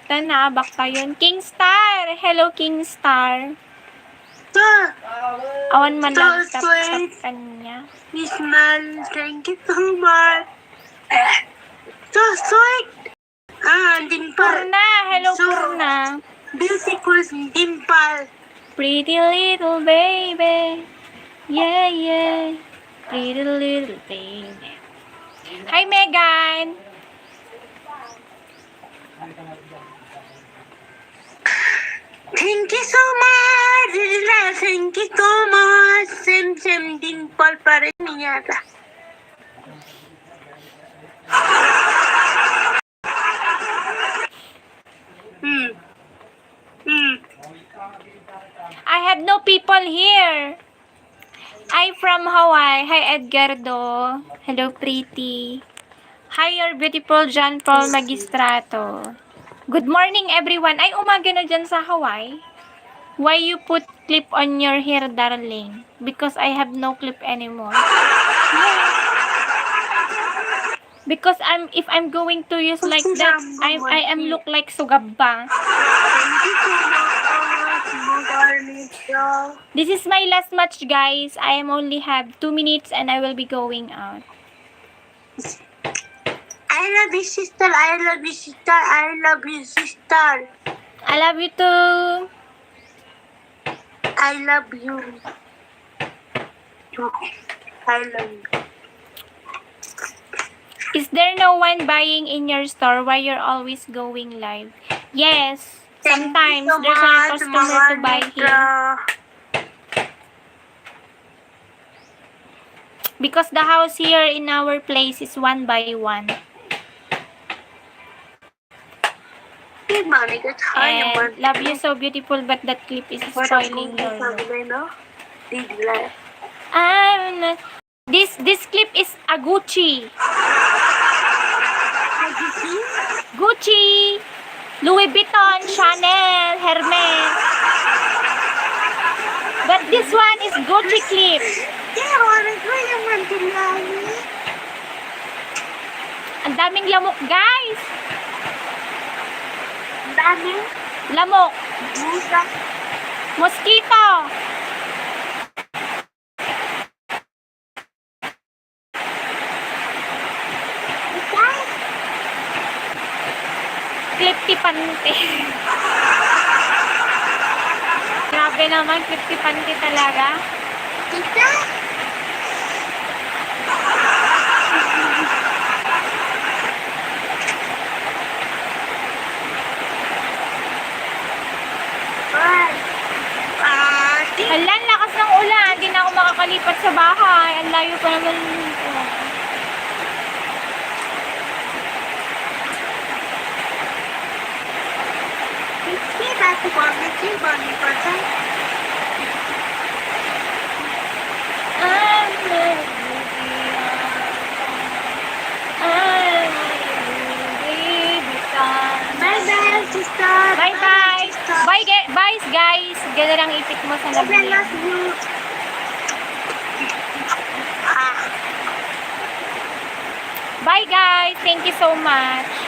Tanabak pa yun. King Star! Hello, King Star. Sir, Awan man So lang sweet. tap kanya. Miss Man, thank you so much. So sweet. Dimple. Purna! Hello, So Purna. beautiful dimple. Pretty little baby. Yeah, yeah. Pretty little baby. Hi, Megan! Thank you so much. Didi, thank you so much. Same dimple pa rin yata. I have no people here. I'm from Hawaii. Hi, Edgardo. Hello, Pretty. Hi, your beautiful John Paul Magistrato. Good morning, everyone. Ay, umaga na dyan sa Hawaii. Why you put clip on your hair, darling? Because I have no clip anymore. Because if I'm going to use like that, I am look like sugabang. Thank you so much, Mogarnito. This is my last match, guys. I am only have 2 minutes and I will be going out. I love you, sister. I love you, sister. I love you, sister. I love you too. I love you. I love you. Is there no one buying in your store while you're always going live? Yes. Sometimes Thank you so there's a much, customer to buy here. Because the house here in our place is 1 by 1. Hey, mommy, that's how you And want. love you so beautiful, but that clip is spoiling your look. I'm not. This clip is a Gucci. Gucci, Louis Vuitton, Chanel, Hermes. But this one is Gucci clip. Ang daming lamok, guys. Lamok. Mosquito. Klipti-panti. Grabe naman, klipti-panti talaga. Hala, ang lakas ng ulan. Hindi na ako makakalipat sa bahay. Ang layo pa naman. Bye-bye, sister. Bye-bye. Bye, guys. Ganda lang ipit mo sa I labi. love you. Bye, guys. Thank you so much.